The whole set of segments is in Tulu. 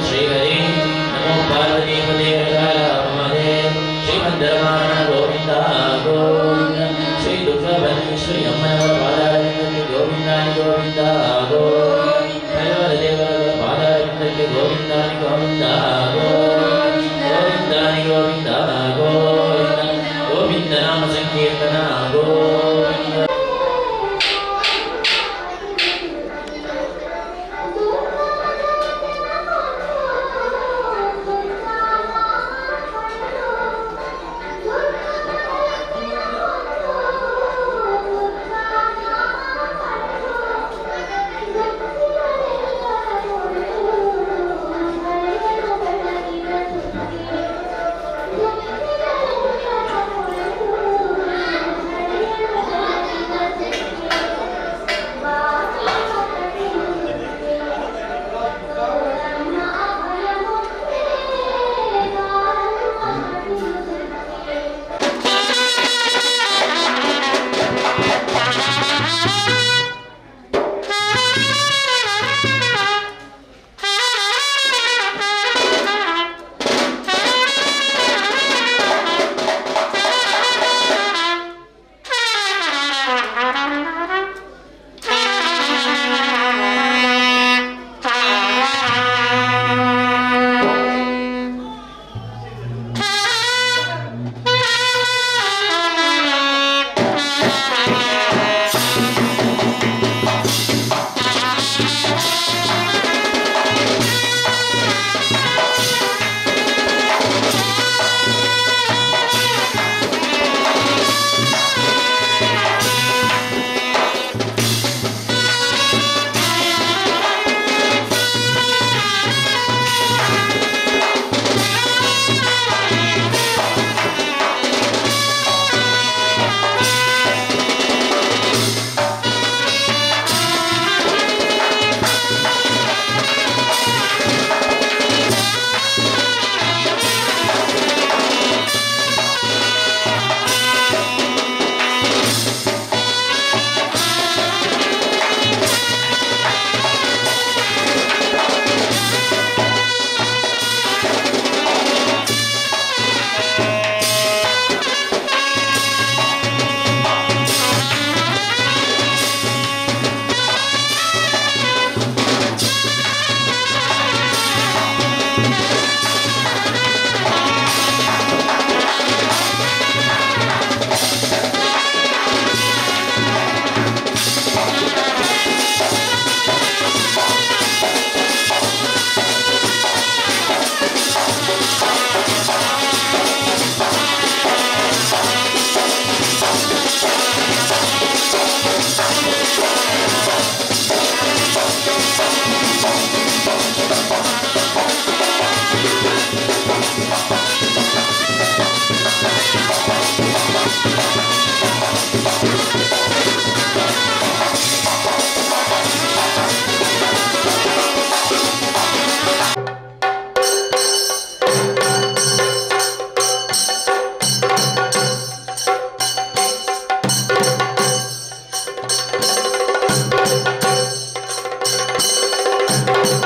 ಶ್ರೀಹರಿ ನಮೋ ಪಾರ್ವತಿ ಪದೇ ಹರ ಮಹಾದೇವ ಶ್ರೀ ಮಂದರಮಾನ ಗೋವಿಂದ ಗೋವಿಂದ ಶ್ರೀ ದುರ್ಗಾಪರಮೇಶ್ವರಿ ಅಮ್ಮನವರ ಪಾದಾರವಿಂದಕ್ಕೆ ಗೋವಿಂದಾನಿ ಗೋವಿಂದ ಗೋವಿಂದ ಹರಿಹರ ದೇವರ ಪಾದಾರವಿಂದಕ್ಕೆ ಗೋವಿಂದಾನಿ ಗೋವಿಂದ ಗೋವಿಂದಾನಿ ಗೋವಿಂದ ಗೋವಿಂದ ಗೋವಿಂದ ನಾಮ ಸಂಕೀರ್ತನ ಗೋವಿಂದ. You.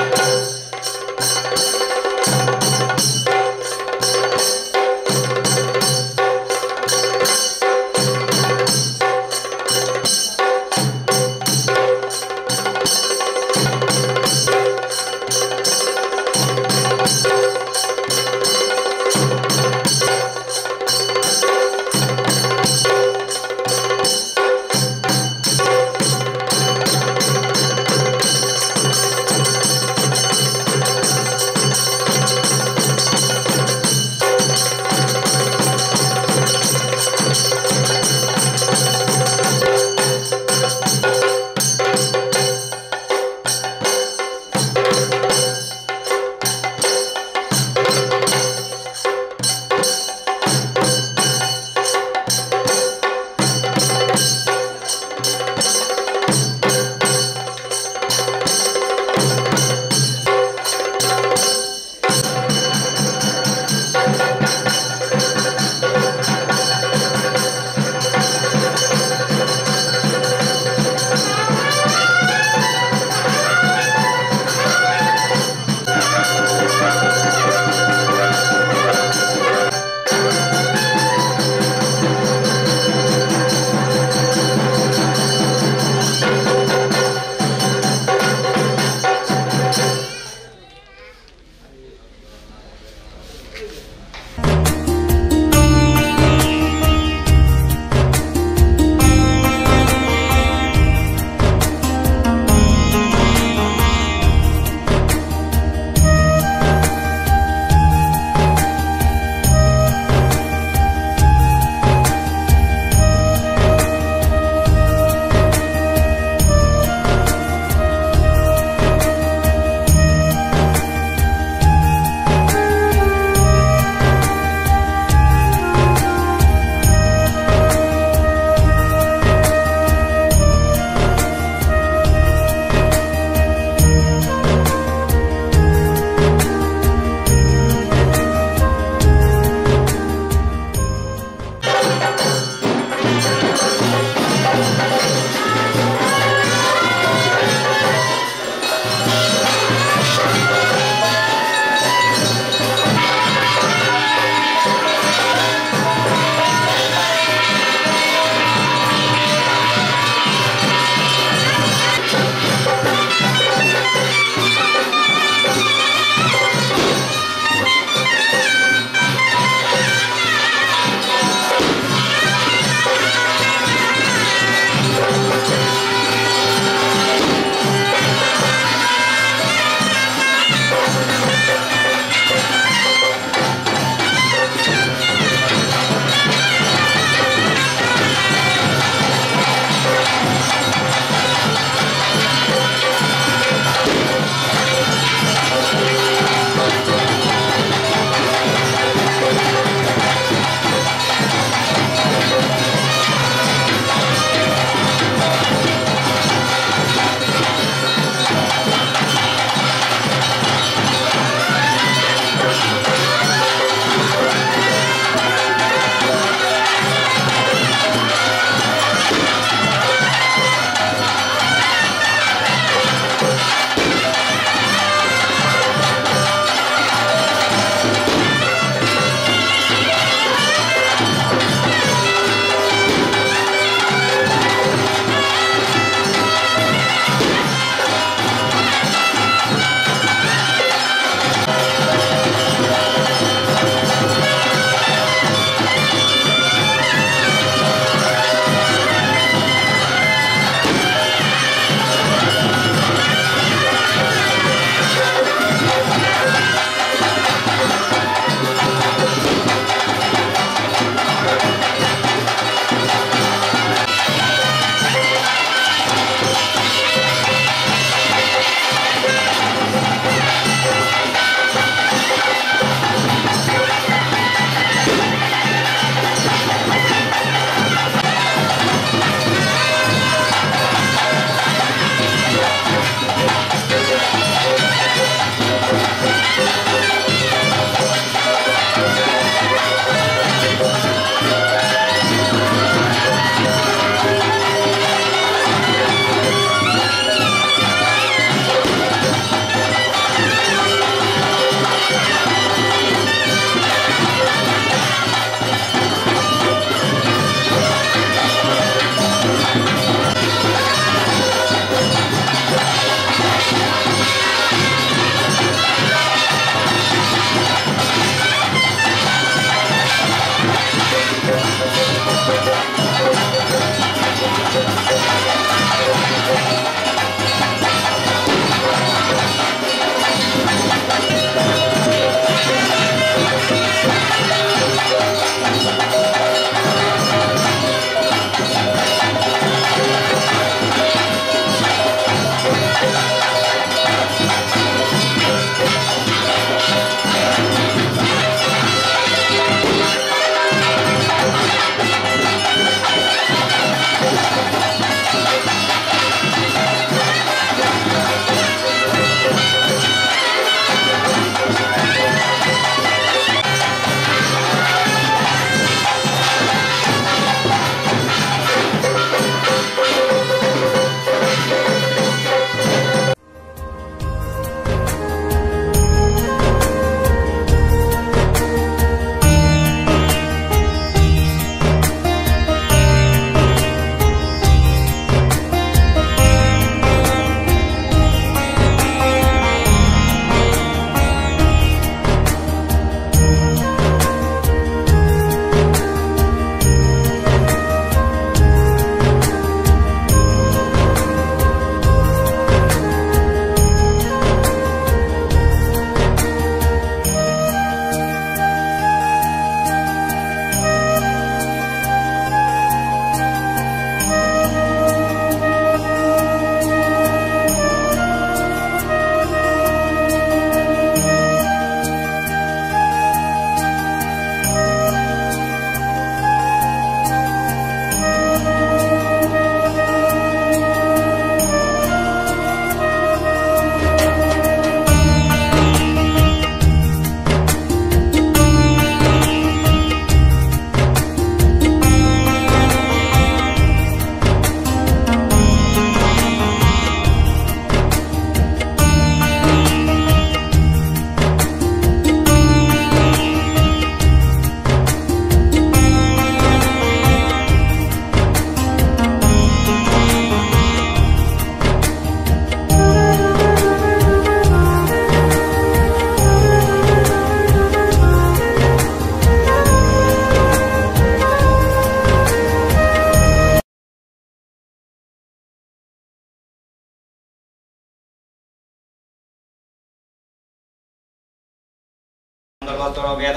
ವೇದ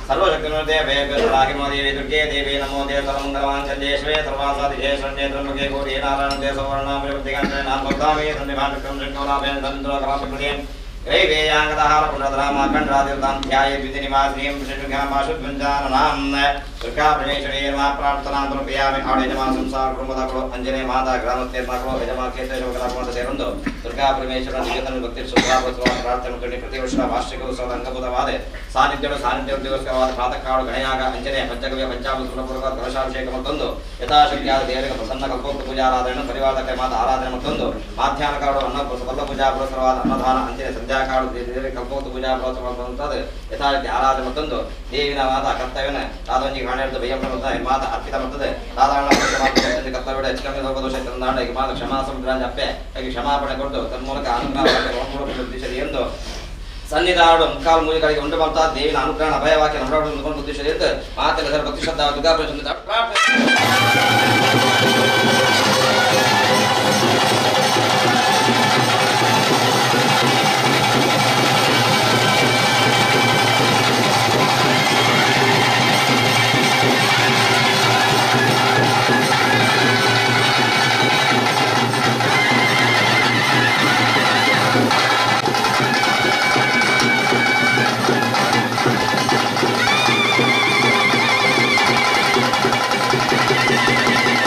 ಸರ್ವಶಕ್ತಿನೋದೇ ದೇವಿ ದುರ್ಗೆ ದೇವಿ ನಮೋ ದೇವ ಸರ್ವಮಂಗಲಮಾಂಗಲ್ಯೇ ಶಿವೆ ಸರ್ವಾಸಾಧಿಕೇ ಶರಣ್ಯೇ ತ್ರ್ಯಂಬಕೆ ಗೌರಿ ನಾರಾಯಣ ಸೌವರ್ಣಾಮೃತಿಗಾಂತೆ ನಾಮಿ ಸನ್ನಿಭಾಟಕಂ ಶೃಂಗಲಾಭೇನ ತಂತ್ರ ೈವೇಯಾಂಗದಹಾರ ಪುನರಾಮಾಖಂಡಾದಿರ್ತಾಂ ಧ್ಯಾಯೇ ದ್ವಿತಿನಿವಾಸಿನೀಂ ವಿಷ್ಣುಘಾಮಾಶುದ್ವಂಜಾನನಾಂ ದುರ್ಗಾ ಪರಮೇಶ್ವರೀ ನಮಃ ಪ್ರಾರ್ಥನಾ ಸಮರ್ಪಯಾಮಿ. ಆಡು ಯಜಮಾನ ಸಂಸಾರ ಕುಟುಂಬದ ಮಕ್ಕಳು ಅಂಜನೇ ಮಾತಾ ಗ್ರಾಮಸ್ಥರ ಮಕ್ಕಳು ಯಜಮಾನ ಕ್ಷೇತ್ರ ಸೇರೊಂದು ದುರ್ಗಾ ಪರಮೇಶ್ವರನ ದಿವ್ಯತನ ಭಕ್ತಿ ಸುಧಾಪಡಿಸುವ ಪ್ರಾರ್ಥನೆ ಮತ್ತು ಪ್ರತಿ ವರ್ಷ ವಾರ್ಷಿಕ ಉತ್ಸವದ ಅಂಗಭೂತವಾದ ಸಾನ್ನಿಧ್ಯಗಳು ಸಾನ್ನಿಧ್ಯ ದಿವಸವಾದ ಪ್ರಾತಃ ಕಾಳು ಗಣಯಾಗ ಅಂಜನೆ ಪಂಚಗವ್ಯ ಪಂಚಾಮೃತ ಕಲಶಾಭಿಷೇಕ ಮತ್ತೊಂದು ಯಥಾಶಕ್ತಿಯಾದ ದೇವರಿಗೆ ಪ್ರಸನ್ನ ಕಲ್ಪೋಕ್ತ ಪೂಜಾರಾಧನೆ ಪರಿವಾರಕ್ಕೆ ಮಾತ ಆರಾಧನೆ ಮತ್ತೊಂದು ಮಾಧ್ಯಾಹ್ನ ಕಾಳು ಅನ್ನ ಬಲ್ಲ ಪೂಜಾ ಪುರಸ್ಸರವಾದ ಅನ್ನದಾನ ಅಂಜನೆ ಸಂಧ್ಯಾಕಾಳು ದೇವರಿಗೆ ಕಲ್ಪೋಕ್ತ ಪೂಜಾ ಪುರಸ್ಸರವಾದ ಯಥಾರೀತಿ ಆರಾಧನೆ ಮತ್ತೊಂದು ದೇವಿನ ಮಾತ ಕರ್ತವ್ಯನ ರಾಧವಂಜಿ ಕಾಣಿರ್ದು ಭಯ ಮಾತ ಅರ್ಪಿತ ಮತ್ತದೆ ಸಾಧಾರಣ ಕರ್ತವ್ಯ ಹೆಚ್ಚು ಕಮ್ಮಿ ಸ್ವಲ್ಪ ದೋಷ ಮಾತ ಕ್ಷಮಾ ಸಮುದ್ರ ಅಪ್ಪೆ ಹಾಗೆ ಕ್ಷಮಾಪಣೆ ಕೊಟ್ಟು ತನ್ಮೂಲಕ ಅನುಗ್ರಹ ಎಂದು ಸನ್ನಿಧಾನಗಳು ಮುಕ್ಕಾಲು ಮೂಲಿಗಳಿಗೆ ಉಂಟು ಮಾಡ್ತಾ ದೇವಿನ ಅನುಗ್ರಹ ಅಭಯವಾಕ್ಯ ನಮ್ಮನ್ನು ಉದ್ದೇಶದಿಂದ ಮಾತಿನ ಭಕ್ತಿ ಶ್ರದ್ಧಾ ದುರ್ಗಾ Thank you.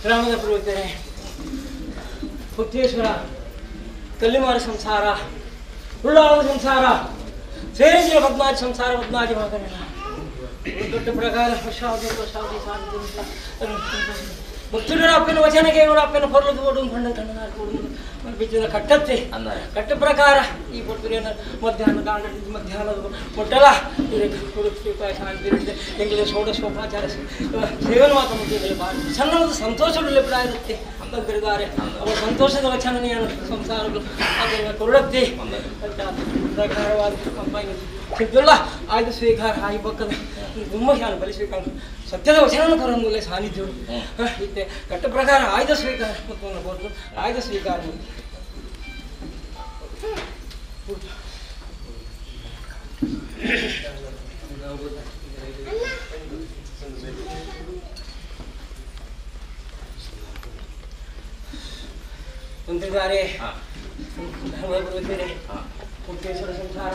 ಗ್ರಾಮದ ಪುರೋಹಿತರೇ, ಮುಕ್ತೇಶ್ವರ, ಕಲ್ಲಿಮಾರ ಸಂಸಾರ, ಉಳ್ಳಾಳದ ಸಂಸಾರ, ಸೇರಿಸಿದ ಪದ್ಮಾಜಿ ಸಂಸಾರ, ಪದ್ಮಾಜಿ ಮಗನಿಲ್ಲ ದೊಡ್ಡ ಪ್ರಕಾರ ಮುಕ್ತುಡ ಅಪ್ಪನ ವಚನಕ್ಕೆ ಅಪ್ಪನ ಪೊರ್ಲದು ಓಡು ಕಂಡ ಕಣ್ಣು ಬಿಚ್ಚಿದ ಕಟ್ಟತ್ತೆ ಕಟ್ಟ ಪ್ರಕಾರ ಈ ಪೊರ್ತುರಿಯನ್ನು ಮಧ್ಯಾಹ್ನ ದಾಂಡ ಮಧ್ಯಾಹ್ನದ ಮೊಟ್ಟಲ ಎಂಗಳಿಗೆ ಷೋಡಶೋಪಾಚಾರ ಸೇವನ ಮಾತ್ರ ಮುಖ್ಯದಲ್ಲಿ ಭಾರಿ ಸಣ್ಣ ಒಂದು ಸಂತೋಷದಲ್ಲಿ ಇರುತ್ತೆ ಬಂದಿದ್ದಾರೆ. ಅವರ ಸಂತೋಷದ ವಚನನೆಯನ್ನು ಸಂಸಾರಗಳು ಅದನ್ನು ಕೊರಡತ್ತೆ ಪ್ರಕಾರವಾದ ಸಿದ್ಧಲ್ಲ ಆಯ್ತು ಸ್ವೀಕಾರ ಆಗಿ ಬಕ್ಕದ ತುಂಬ ನಾನು ಬಲಿ ಸ್ವೀಕಾರ ಸತ್ಯದ ವಚನವನ್ನು ಕರಮೂಲೆ ಸಾನ್ನಿಧ್ಯರು ಇತ್ತೆ ಕಟ್ಟ ಪ್ರಕಾರ ಆಯ್ದ ಸ್ವೀಕಾರ ಕೊಟ್ಟು ಆಯ್ದ ಸ್ವೀಕಾರ ಹೊಂದಿದ್ದಾರೆ. ಮುಕ್ತೇಶ್ವರ ಸಂಸಾರ,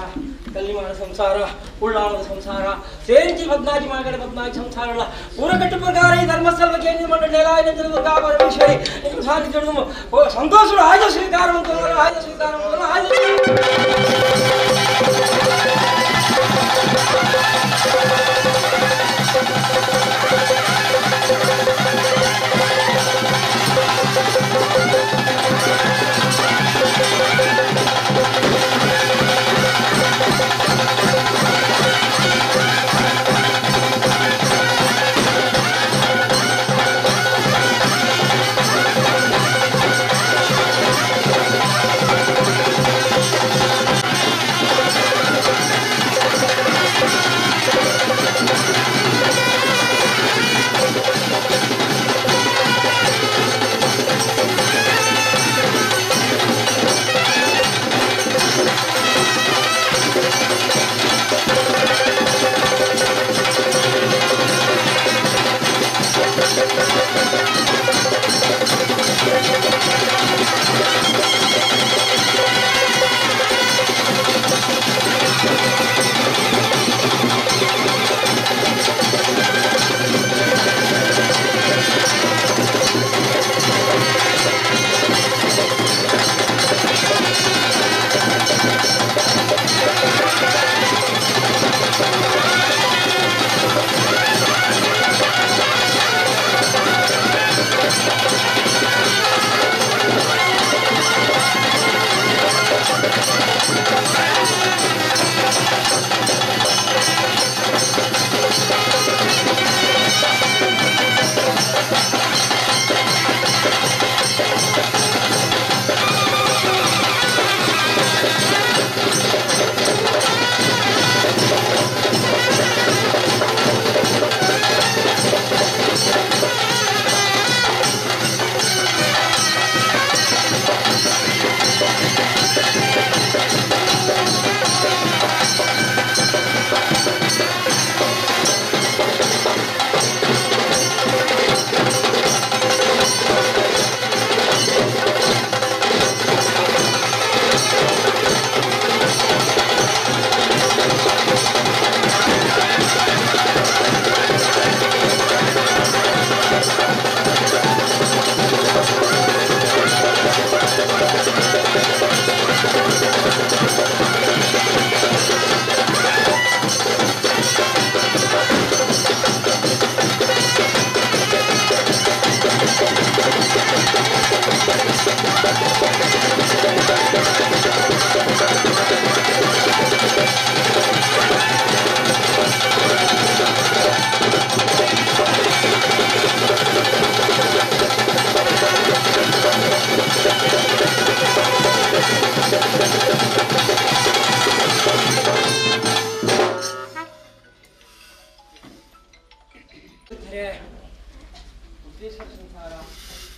ಕಲ್ಲಿಮಾಡ ಸಂಸಾರ, ಉಳ್ಳಾಳದ ಸಂಸಾರ, ಸೇರಿಸಿ ಪದ್ಮಾಜಿ ಮಾಗಡೆ ಪದ್ಮಾಜಿ ಸಂಸಾರ ಪೂರಕಟ್ಟು ಪ್ರಕಾರ ಈ ಧರ್ಮಸ್ಥಳ ಕೇಂದ್ರ ಮಂಡಳಿ ದುರ್ಗಾ ಪರಮೇಶ್ವರಿ ಸಂತೋಷ ಆಯ್ದ ಸ್ವೀಕಾರ ಆಯ್ದ ಸ್ವೀಕಾರ ಆಯ್ದ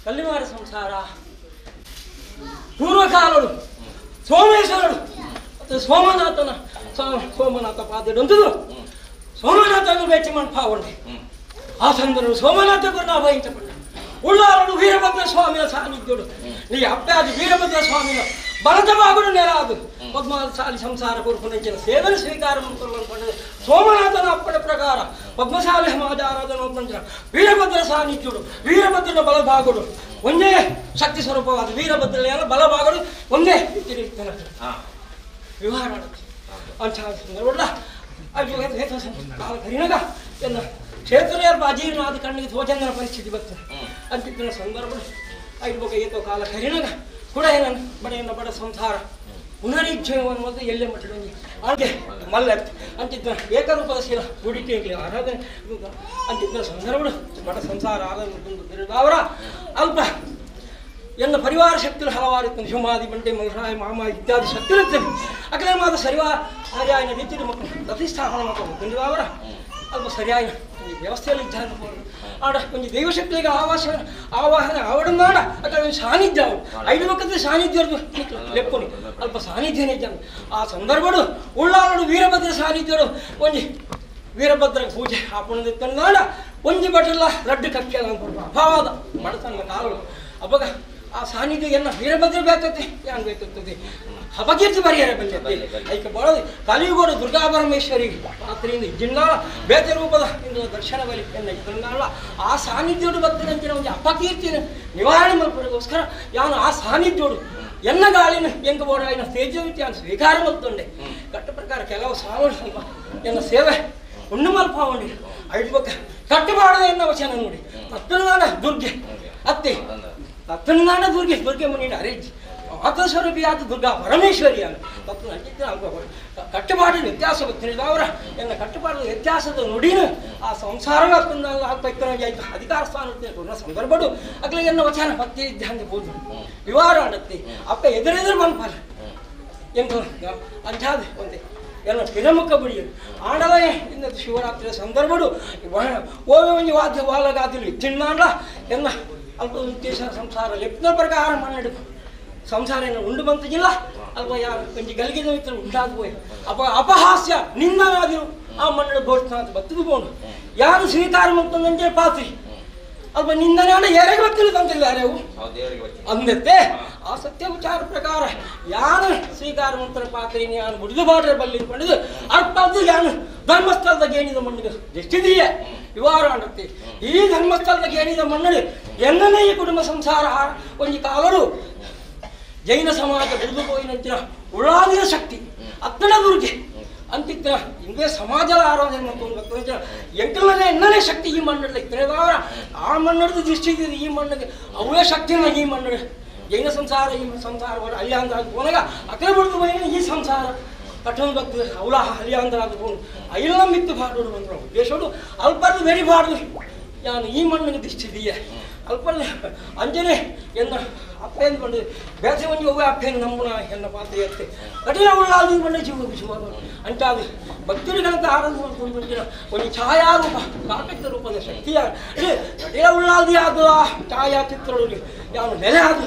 ಕಲ್ಲಿಮಾರ ಸಂಸಾರ ಪೂರ್ವಕಾಲಡು ಸೋಮೇಶ್ವರಡು ಮತ್ತು ಸೋಮನಾಥನ ಸೋಮನಾಥ ಪಾದೆಡೊಂದು ಸೋಮನಾಥನು ಬೆಚ್ಚಿ ಮಣ್ಪಾವುಂಡೆ ಆ ಸಂದರ್ಭ ಸೋಮನಾಥ ಗುರುನ ಅಭಯಿಸಪಟ್ಟ ಉಳ್ಳಾರಡು ವೀರಭದ್ರ ಸ್ವಾಮಿಯ ಸಾನ್ನಿಧ್ಯಡು ನೀ ಅಪ್ಪಾದಿ ವೀರಭದ್ರ ಸ್ವಾಮಿನ ಬಲತವಾಗುಡು ನೆಲ ಅದು ಪದ್ಮಶಾಲಿ ಸಂಸಾರ ಕೊರ್ಪುನಂಚಿನ ಸೇವನೆ ಸ್ವೀಕಾರ ಮಲ್ಪೊಡು ಸೋಮನಾಥನ ಅಪ್ಪನ ಪ್ರಕಾರ ಪದ್ಮಶಾಲಿ ಸಮಾಜ ಆರಾಧನೆ ಮಲ್ಪುನಂಚಿನ ವೀರಭದ್ರ ಸಾನ್ನಿಧ್ಯುಡು ವೀರಭದ್ರನ ಬಲಭಾಗುಡು ಒಂದೇ ಶಕ್ತಿ ಸ್ವರೂಪವಾದ ವೀರಭದ್ರ ಬಲಭಾಗುಡು ಒಂದೇ ವಿವಾಹ ಮಾಡುತ್ತೆ ಅಂಚ ಸಂದರ್ಭ ಕಾಲ ಕರಿನಗ ಎನ್ನ ಕ್ಷೇತ್ರ ಅಜೀರ್ಣ ಆದ ಕಣ್ಣಿಗೆ ತೋಚಂದನ ಪರಿಸ್ಥಿತಿ ಬರ್ತದೆ ಅಂತಿದ್ದ ಸಂದರ್ಭ ಐದು ಏತೋ ಕಾಲ ಕರಿನಗ ಕೂಡ ಏನನ್ನು ಬಡ ಬಡ ಸಂಸಾರ ಪುನರಿಜ್ಜೀವನ ಎಲ್ಲೆ ಮಟ್ಟದ ಹಾಗೆ ಮಲ್ಲ ಅಂತಿದ್ದ ಏಕರೂಪದ ಶೀಲ ಗುಡಿಕೆ ಆರಾಧನೆ ಅಂತಿದ್ದ ಸಂದರ್ಭ ಬಡ ಸಂಸಾರ ಆರಾಧನೆ ಅವರ ಅಲ್ಪ ಎಲ್ಲ ಪರಿವಾರ ಶಕ್ತಿಗಳು ಹಲವಾರು ಇತ್ತು ಶಿವಮಾದಿ ಬಂಡೆ ಮಲರಾಯ ಮಾಮ ಇತ್ಯಾದಿ ಶಕ್ತಿಗಳಿರ್ತವೆ ಅಕಲೆ ಮಾತ್ರ ಸರಿವಾ ಸರಿಯಾದ ರೀತಿಯಲ್ಲಿ ಮಕ್ಕಳು ಪ್ರತಿಷ್ಠಾಪನೆ ಮಕ್ಕಳು ಅವರ ಅಲ್ಪ ಸರಿಯಾದ ವ್ಯವಸ್ಥೆಯಲ್ಲಿ ಇದ್ದಾರೆ ಆಡ ಒಂದು ದೈವಶಕ್ತಿಗೆ ಆವಾಸ ಆವಾಹನೆ ಆವಡನ್ನಾಡ ಅక్కడ ಒಂದು ಸಾನ್ನಿಧ್ಯ ಅವಳು ಐದು ಮಕ್ಕಳ ಸಾನ್ನಿಧ್ಯ ಲೆಪ್ಪುನಿ ಅಲ್ಪ ಸಾನ್ನಿಧ್ಯನೇ ಇದ್ದಾನೆ ಆ ಸಂದರ್ಭಡು ಉಳ್ಳಾಲಡು ವೀರಭದ್ರ ಸಾನ್ನಿಧ್ಯರು ಒಂದು ವೀರಭದ್ರ ಪೂಜೆ ಆಪಣದಿತ್ತನ್ನಾಡ ಒಂಜಿ ಬಟಲ್ಲ ಲಡ್ಡು ಕಕ್ಕೆ ಅಭಾವದ ಬಡತನ ಕಾಲಗಳು ಅವಾಗ ಆ ಸಾನ್ನಿಧ್ಯ ಎಲ್ಲ ವೀರಭದ್ರ ಬೇಕತ್ತೆ ಯಾನ್ ಬೇಕತ್ತದೆ ಅಪಕೀರ್ತಿ ಪರಿಹಾರ ಬಂದೈತಿ ಐಕ ಬಹಳ ಕಲಿಯುಗಡು ದುರ್ಗಾ ಪರಮೇಶ್ವರಿ ಪಾತ್ರೆಯಿಂದ ಜಿನ್ನಾಳ ಬೇತೆ ರೂಪದ ಇಂದು ದರ್ಶನ ಬಲಿ ಎನ್ನ ಇದ್ರನ್ನಾಳ ಆ ಸಾನ್ನಿಧ್ಯೋಡು ಬತ್ತಿನಂಚಿನ ಒಂದು ಅಪಕೀರ್ತಿನ ನಿವಾರಣೆ ಮಲ್ಪಡೋಸ್ಕರ ಯಾನು ಆ ಸಾನ್ನಿಧ್ಯೋಡು ಎನ್ನ ಗಾಳಿನ ಎಂಕ ಬೋಡಾಯಿನ ತೇಜವಿತ್ಯಾನು ಸ್ವೀಕಾರ ಮಲ್ತೊಂಡೆ ಕಟ್ಟ ಪ್ರಕಾರ ಕೆಲವು ಸಾವಣ ಸ್ವಲ್ಪ ಎನ್ನ ಸೇವೆ ಉಣ್ಣು ಮಲ್ಪಾವಂಡಿ ಐದು ಬಕ್ಕ ಕಟ್ಟುಬಾರದು ಎನ್ನ ವಚನ ನೋಡಿ ತತ್ತನಾಡ ದುರ್ಗೆ ಅತ್ತೆ ತತ್ತನಾಡ ದುರ್ಗೆ ದುರ್ಗೆ ಮುನಿನ ಅರೇಜ್ ಆತ್ಮಸ್ವರೂಪಿಯಾದ ದುರ್ಗಾ ಪರಮೇಶ್ವರಿ ಅಂತ ತತ್ವ ಕಟ್ಟುಪಾಡಿನ ವ್ಯತ್ಯಾಸ ಗೊತ್ತಿಲ್ಲ ಎನ್ನ ಕಟ್ಟುಪಾಡಿನ ವ್ಯತ್ಯಾಸದ ನುಡಿನ ಆ ಸಂಸಾರವೇ ಆಯ್ತು ಅಧಿಕಾರ ಸ್ಥಾನ ಸಂದರ್ಭಡು ಅಗ್ಲ ಎನ್ನ ವಚನ ಭಕ್ತಿ ಇದ್ದ ಪೂಜೆ ವಿವಾಹ ಆಡತ್ತಿ ಅಪ್ಪ ಎದುರೆದುರು ಮನ್ಪಾರ ಎಂತ ಅಂಜಾದ ಒಂದೇ ಎಲ್ಲ ಪಿರಮುಖ ಬಿಡಿ ಆಡಲೇ ಇನ್ನು ಶಿವರಾತ್ರಿಯ ಸಂದರ್ಭಡು ಓವೆ ಒಂಜಿ ವಾದ್ಯ ವಾಲಗಾದಿಲು ತಿನ್ನಾಂಡ ಎನ್ನ ಅಲ್ಪ ಉದ್ದೇಶ ಸಂಸಾರ ಲೆಪ್ಪಿನ ಪ್ರಕಾರ ಮನ್ನಡು ಸಂಸಾರ ಏನು ಉಂಡು ಬಂತಿಲ್ಲ ಅಲ್ವಾ ಯಾರು ಒಂಜಿ ಗಲಿಗೆ ಮಿತ್ರ ಉಂಟಾದ ಪೋಯ್ ಅಪ ಅಪಹಾಸ್ಯ ನಿಂದನಾದಿರು ಆ ಮಣ್ಣು ಬೋಡ್ತಾನ ಅಂತ ಬತ್ತದು ಬೋನು ಯಾರು ಸ್ವೀಕಾರ ಮಾಡ್ತಂದಂಗೆ ಪಾತ್ರಿ ಅಲ್ಪ ನಿಂದನಾಡ ಯಾರಿಗೆ ಗೊತ್ತಿಲ್ಲ ಅಂತಿಲ್ಲ ಯಾರ್ಯಾವು ಅಂದತ್ತೆ ಆ ಸತ್ಯ ವಿಚಾರ ಪ್ರಕಾರ ಯಾರು ಸ್ವೀಕಾರ ಮಾಡ್ತಾರೆ ಪಾತ್ರಿ ಯಾರು ಮುಡಿದು ಬಾಡ್ರೆ ಬಲ್ಲಿ ಪಡೆದು ಅರ್ಪದ್ದು ಯಾನು ಧರ್ಮಸ್ಥಳದ ಗೇಣಿದ ಮಣ್ಣಿಗೆ ಎಷ್ಟಿದೆಯೇ ವಿವಾಹ ಆಡುತ್ತೆ ಈ ಧರ್ಮಸ್ಥಳದ ಗೇಣಿದ ಮಣ್ಣು എന്നನೇ ಈ ಕುಟುಂಬ ಸಂಸಾರ ಒಂಜಿ ಕಾಲರು ಜೈನ ಸಮಾಜ ಬಿಡಿದು ಪೋಯಿನಂಚಿನ ಉಳ್ಳಾದಿನ ಶಕ್ತಿ ಅತ್ತಡ ದುರ್ಗೆ ಅಂತಿತ್ತ ಇಂದೇ ಸಮಾಜದ ಆರಾಧನೆ ಮತ್ತು ಎಂಕಲನೇ ಎನ್ನನೇ ಶಕ್ತಿ ಈ ಮಣ್ಣಲ್ಲಿ ಇತ್ತನೇದವರ ಆ ಮಣ್ಣದ ದೃಷ್ಟಿ ಇದೆ ಈ ಮಣ್ಣಿಗೆ ಅವೇ ಶಕ್ತಿನ ಈ ಮಣ್ಣು ಜೈನ ಸಂಸಾರ ಈ ಸಂಸಾರ ಅಲ್ಯಾಂದ್ರ ಹೋನಾಗ ಅಕಲೆ ಬಿಡಿದು ಹೋಯಿನ ಈ ಸಂಸಾರ ಕಠಿಣ ಭಕ್ತಿ ಅವಳ ಅಲ್ಯಾಂದ್ರ ಹೋನು ಐಲ್ಲ ಮಿತ್ತು ಬಾಡೋಡು ಬಂದ್ರು ಉದ್ದೇಶೋಡು ಅಲ್ಪರ್ದು ವೆರಿ ಬಾಡ್ದು ಯಾನು ಈ ಮಣ್ಣಿಗೆ ದೃಷ್ಟಿ ಇದೆಯೇ ಅಲ್ಪ ಅಂಜನೆ ಎನ್ನ ಅಪ್ಪೇನು ಬಂದು ಬೇಸೆ ಒಂಜಿ ಒವ್ವೆ ಅಪ್ಪೇನು ನಂಬುನ ಎನ್ನ ಪಾತ್ರೆ ಎತ್ತೆ ಕಠಿಣ ಉಳ್ಳಾದ ಬಂಡ ಜೀವ ಶಿವ ಅಂಟಾದು ಭಕ್ತರಿಗಳಂತ ಆನಂದ ಮಾಡ್ಕೊಂಡು ಒಂದು ಛಾಯಾರೂಪ ಕಾಕಟ್ಟ ರೂಪದ ಶಕ್ತಿಯ ಕಠಿಣ ಉಳ್ಳಾದಿ ಆದ ಛಾಯಾ ಚಿತ್ರಗಳು ಯಾವ ನೆಲೆ ಅದು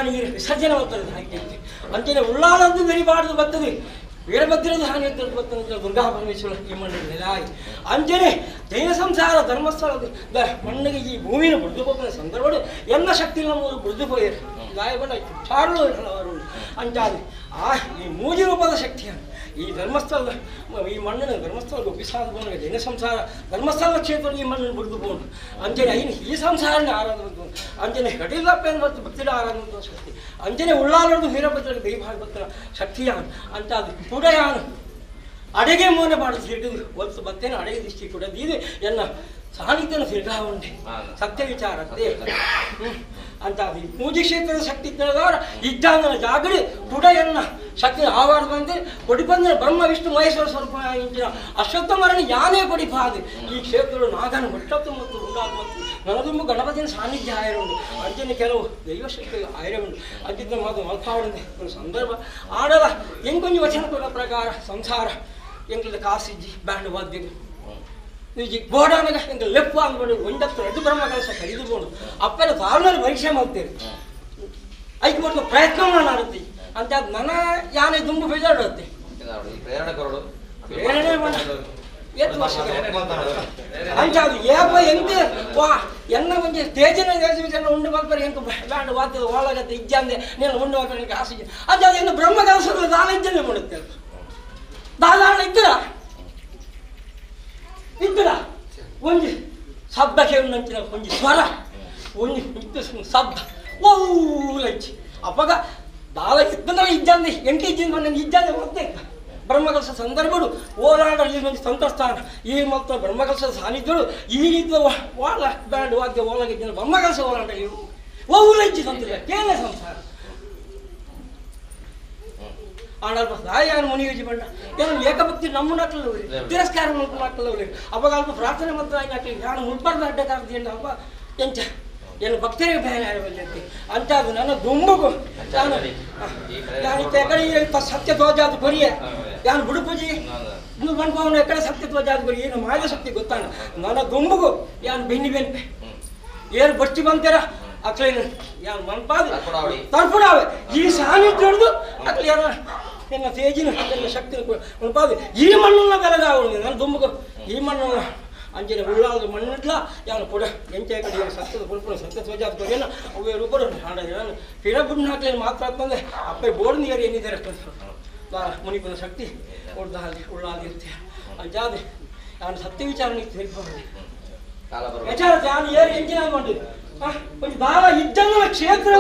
ನೀರು ವಿಸರ್ಜನೆ ಮಾಡ್ತಾರೆ ಹಾಕಿ ಅಂಜನೆ ಉಳ್ಳಾಲದ್ದು ಬೆರಿಬಾರ್ದು ಬರ್ತದೆ ವೀರಭದ್ರದ ಹಾನಿ ಅಂತ ಬರ್ತದೆ ದುರ್ಗಾ ಪರಮೇಶ್ವರ ಈ ಮಣ್ಣಿನ ನೆಲೆ ಆಯ್ತು ಅಂಜನೆ ಜೈನ ಸಂಸಾರ ಧರ್ಮಸ್ಥಳದ ಮಣ್ಣಿಗೆ ಈ ಭೂಮಿನ ಬುಡ್ದು ಹೋಗಿನ ಸಂದರ್ಭಡು ಎಲ್ಲ ಶಕ್ತಿ ನಮ್ಮ ಬುಡ್ದು ಹೋಯಿರು ಗಾಯಬಂಡ ಚಾರುಳು ಹಲವಾರು ಅಂಟಾದ ಆ ಈ ಮೂಜಿ ರೂಪದ ಶಕ್ತಿಯನ್ನು ಈ ಧರ್ಮಸ್ಥಳದ ಈ ಮಣ್ಣಿನ ಧರ್ಮಸ್ಥಳದ ಒಪ್ಪಿಸಾದ ಬೋನ ಜೈನ ಸಂಸಾರ ಧರ್ಮಸ್ಥಳದ ಕ್ಷೇತ್ರ ಈ ಮಣ್ಣನ್ನು ಬುಡ್ದು ಬೋನು ಅಂಜನೆ ಐನು ಈ ಸಂಸಾರನ ಆರಾಧನೆ ಅಂಜನೆ ಕಟೀಲಪ್ಪ ಮತ್ತು ಭಕ್ತಿರ ಆರಾಧನೆ ಶಕ್ತಿ ಅಂಜನೆ ಉಳ್ಳಾಲದು ವೀರಭದ್ರಗೆ ದೈವ ಭಕ್ತರ ಶಕ್ತಿಯ ಅಂತ ಅದು ಕೂಡ ಯಾನು ಅಡೆಗೆ ಮೋನೆ ಬಾಡು ಸಿರ್ಗದು ಒತ್ತು ಬತ್ತೇನೆ ಅಡೆಗೆ ದೃಷ್ಟಿ ಕೂಡ ಇದು ಎನ್ನ ಸಾನ್ನಿಧ್ಯನ ಸಿರ್ಗಾ ಉಂಟೆ ಸತ್ಯ ವಿಚಾರತ್ತೆ ಅಂತ ಅದು ಪೂಜೆ ಕ್ಷೇತ್ರದ ಶಕ್ತಿ ಇದ್ದವರ ಇದ್ದಾಂದನ ಜಾಗಡಿ ಕೂಡ ಎನ್ನ ಶಕ್ತಿ ಆವಾರ ಬಂದೆ ಕೊಡಿಪಂದ್ರೆ ಬ್ರಹ್ಮ ವಿಷ್ಣು ಮಹೇಶ್ವರ ಸ್ವರೂಪ ಇಂಚಿನ ಅಶ್ವತ್ಥ ಮರಣ ಯಾನೇ ಕೊಡಿಪಾದೆ ಈ ಕ್ಷೇತ್ರಗಳು ನಾಗನ ಹುಟ್ಟತ್ತು ಮತ್ತು ಉಂಡಾದ ಮತ್ತು ನನದುಂಬು ಗಣಪತಿನ ಸಾನ್ನಿಧ್ಯ ಆಯಿರುಂಡು ಅಂಚಿನ ಕೆಲವು ದೈವಶಕ್ತಿ ಆಯಿರುಂಡು ಅಂಚಿದ್ದ ಮಾತು ಮಲ್ಪಾವಣೆ ಒಂದು ಸಂದರ್ಭ ಆಡಲ ಎಂಕೊಂಜಿ ವಚನ ಕೊಡ ಪ್ರಕಾರ ಸಂಸಾರ ಎಂಕಲ್ದ ಕಾಸಿಜ್ಜಿ ಬ್ಯಾಂಡ್ ವಾದ್ಯ ಈ ಗೋಡಾನಗ ಎಂಕ ಲೆಪ್ಪ ಅಂದ್ಕೊಂಡು ಒಂದತ್ತು ಎರಡು ಬ್ರಹ್ಮ ಕೆಲಸ ಕಲಿದುಕೊಂಡು ಅಪ್ಪನ ತಾಳ್ನಲ್ಲಿ ಪರೀಕ್ಷೆ ಮಾಡ್ತೀರಿ ಐಕ್ ಮಾಡುವ ಪ್ರಯತ್ನ ಮಾಡುತ್ತಿ ಅಂತ ನನ್ನ ಯಾನೆ ದುಂಬು ಬೇಜಾಡುತ್ತೆ ಪ್ರೇರಣೆ ಕೊರಡು ಪ್ರೇರಣೆ ಏತ್ ವರ್ಷ ಅಂಚಾದು ಏಪ ಎಂತ ವಾ ಎನ್ನ ಒಂಜಿ ತೇಜನ ಜನ ಉಂಡು ಮಲ್ಪರೆ ಎಂಕು ಬ್ಯಾಂಡ್ ವಾದ್ಯದ ಒಳಗತ್ತೆ ಇಜ್ಜಂದೆ ನೀನು ಉಂಡು ಮಲ್ಪರೆ ಎಂಕ್ ಆಸೆ ಅಂಚಾದು ಎನ್ನ ಬ್ರಹ್ಮ ಕೆಲಸದ ದಾಲ ಇಜ್ಜಂದೆ ಮಾಡುತ್ತೆ ದಾದಾಣ ಇದ್ದರ ಇದ್ದರ ಒಂಜಿ ಶಬ್ದ ಕೇಳುವಂಚಿನ ಒಂಜಿ ಸ್ವರ ಒಂಜಿ ಶಬ್ದ ಓ ಲಂಚಿ ಅಪ್ಪಗ ದಾಲ ಇತ್ತಂದ್ರೆ ಇಜ್ಜಂದೆ ಎಂಟು ಇಜ್ಜಿಂದ ನನಗೆ ಇಜ್ಜಂದೆ ಮತ್ತೆ ಬ್ರಹ್ಮಕಲಶ ಸಂದರ್ಭಗಳು ಓಡಾಡ ಈ ಒಂದು ಸಂತಸ್ಥಾನ ಈ ಮತ್ತು ಬ್ರಹ್ಮಕಲಶದ ಸಾನ್ನಿಧ್ಯಗಳು ಈ ರೀತಿಯ ವಾಳ ಬ್ಯಾಂಡ್ ವಾದ್ಯ ಓಲಾಗಿದ್ದ ಬ್ರಹ್ಮಕಲಶ ಹೋರಾಟ ಇವು ಓಲಂಚಿ ಸಂತಿಲ್ಲ ಕೇಳ ಸಂಸಾರ ಆಡಲ್ಪ ಸಾಯಾನ ಮುನಿಯುಜಿ ಬಣ್ಣ ಏನು ಏಕಭಕ್ತಿ ನಮ್ಮನ್ನ ತಿರಸ್ಕಾರ ಮಾಡ್ಕೊಳ್ಳವ್ರಿ ಅವಾಗ ಅಲ್ಪ ಪ್ರಾರ್ಥನೆ ಮತ್ತು ಆಯ್ತು ನಾನು ಮುಲ್ಪರ್ದ ಅಡ್ಡಕಾರ್ದಿ ಅಪ್ಪ ಎಂಚ ಏನು ಭಕ್ತರಿಗೆ ಬೇರೆ ಅಂತೆ ಅಂತ ಅದು ನನ್ನ ದುಂಬುಗು ನಾನು ನಾನು ಎಕಡೆ ಸತ್ಯ ಧ್ವಜ ಅದು ಕೊರಿಯ ಯಾನು ಬುಡುಪುಜಿ ಇನ್ನು ಬಂದ್ಪವನು ಎಕಡೆ ಸತ್ಯ ಧ್ವಜ ಅದು ಕೊರಿ ಏನು ಮಾಯ ಶಕ್ತಿ ಗೊತ್ತಾನ ನನ್ನ ದುಂಬುಗು ಯಾನು ಬೆನ್ನಿ ಬೆನ್ಪೆ ಏನು ಬಚ್ಚಿ ಬಂತೀರ ಅಕ್ಲೇನು ಯಾನು ಮನ್ಪಾದ ತರ್ಪುಡಾವೆ ಈ ಸಾನ್ನಿಧ್ಯ ಹಿಡಿದು ಅಕ್ಲೆ ಯಾರ ಎನ್ನ ತೇಜಿನ ಎಲ್ಲ ಶಕ್ತಿನ ಮನ್ಪಾದ ಈ ಮಣ್ಣನ್ನ ಬೆಳಗಾವಳು ನನ್ನ ದುಂಬುಗು ಈ ಮಣ್ಣನ್ನ ಅಂಚನೆ ಉಳ್ಳಾದ ಮಣ್ಣಿಡ್ಲ ಯಾನು ಕೊಡ ಎಂಚೆ ಕಡೆ ಸತ್ಯದ ಪುಲ್ಪುನ ಸತ್ಯ ಧ್ವಜ ಕೊರಿಯನ ಅವೇ ರೂಪರು ಹಾಡ ಪಿರ ಬುಡ್ನ ಹಾಕ್ಲೇನು ಮಾತ್ರ ಅಂತಂದೆ ಅಪ್ಪೆ ಬೋರ್ಡ್ ನೀರು ಏನಿದ್ದಾರೆ ಮುನಿಪದ ಶಕ್ತಿ ಉಳ್ದಾಲಿ ಉಳ್ಳಾದಿ ಇರ್ತೀಯ ಅಂಜಾದೆ ನಾನು ಸತ್ಯ ವಿಚಾರ ತಿಳ್ಕೊಂಡು ವಿಚಾರ ನಾನು ಏನು ಎಂಜಿನ ಮಾಡಿದ್ದು ಒಂದು ದಾರ ಇಜ್ಜಂಗಲ ಕ್ಷೇತ್ರ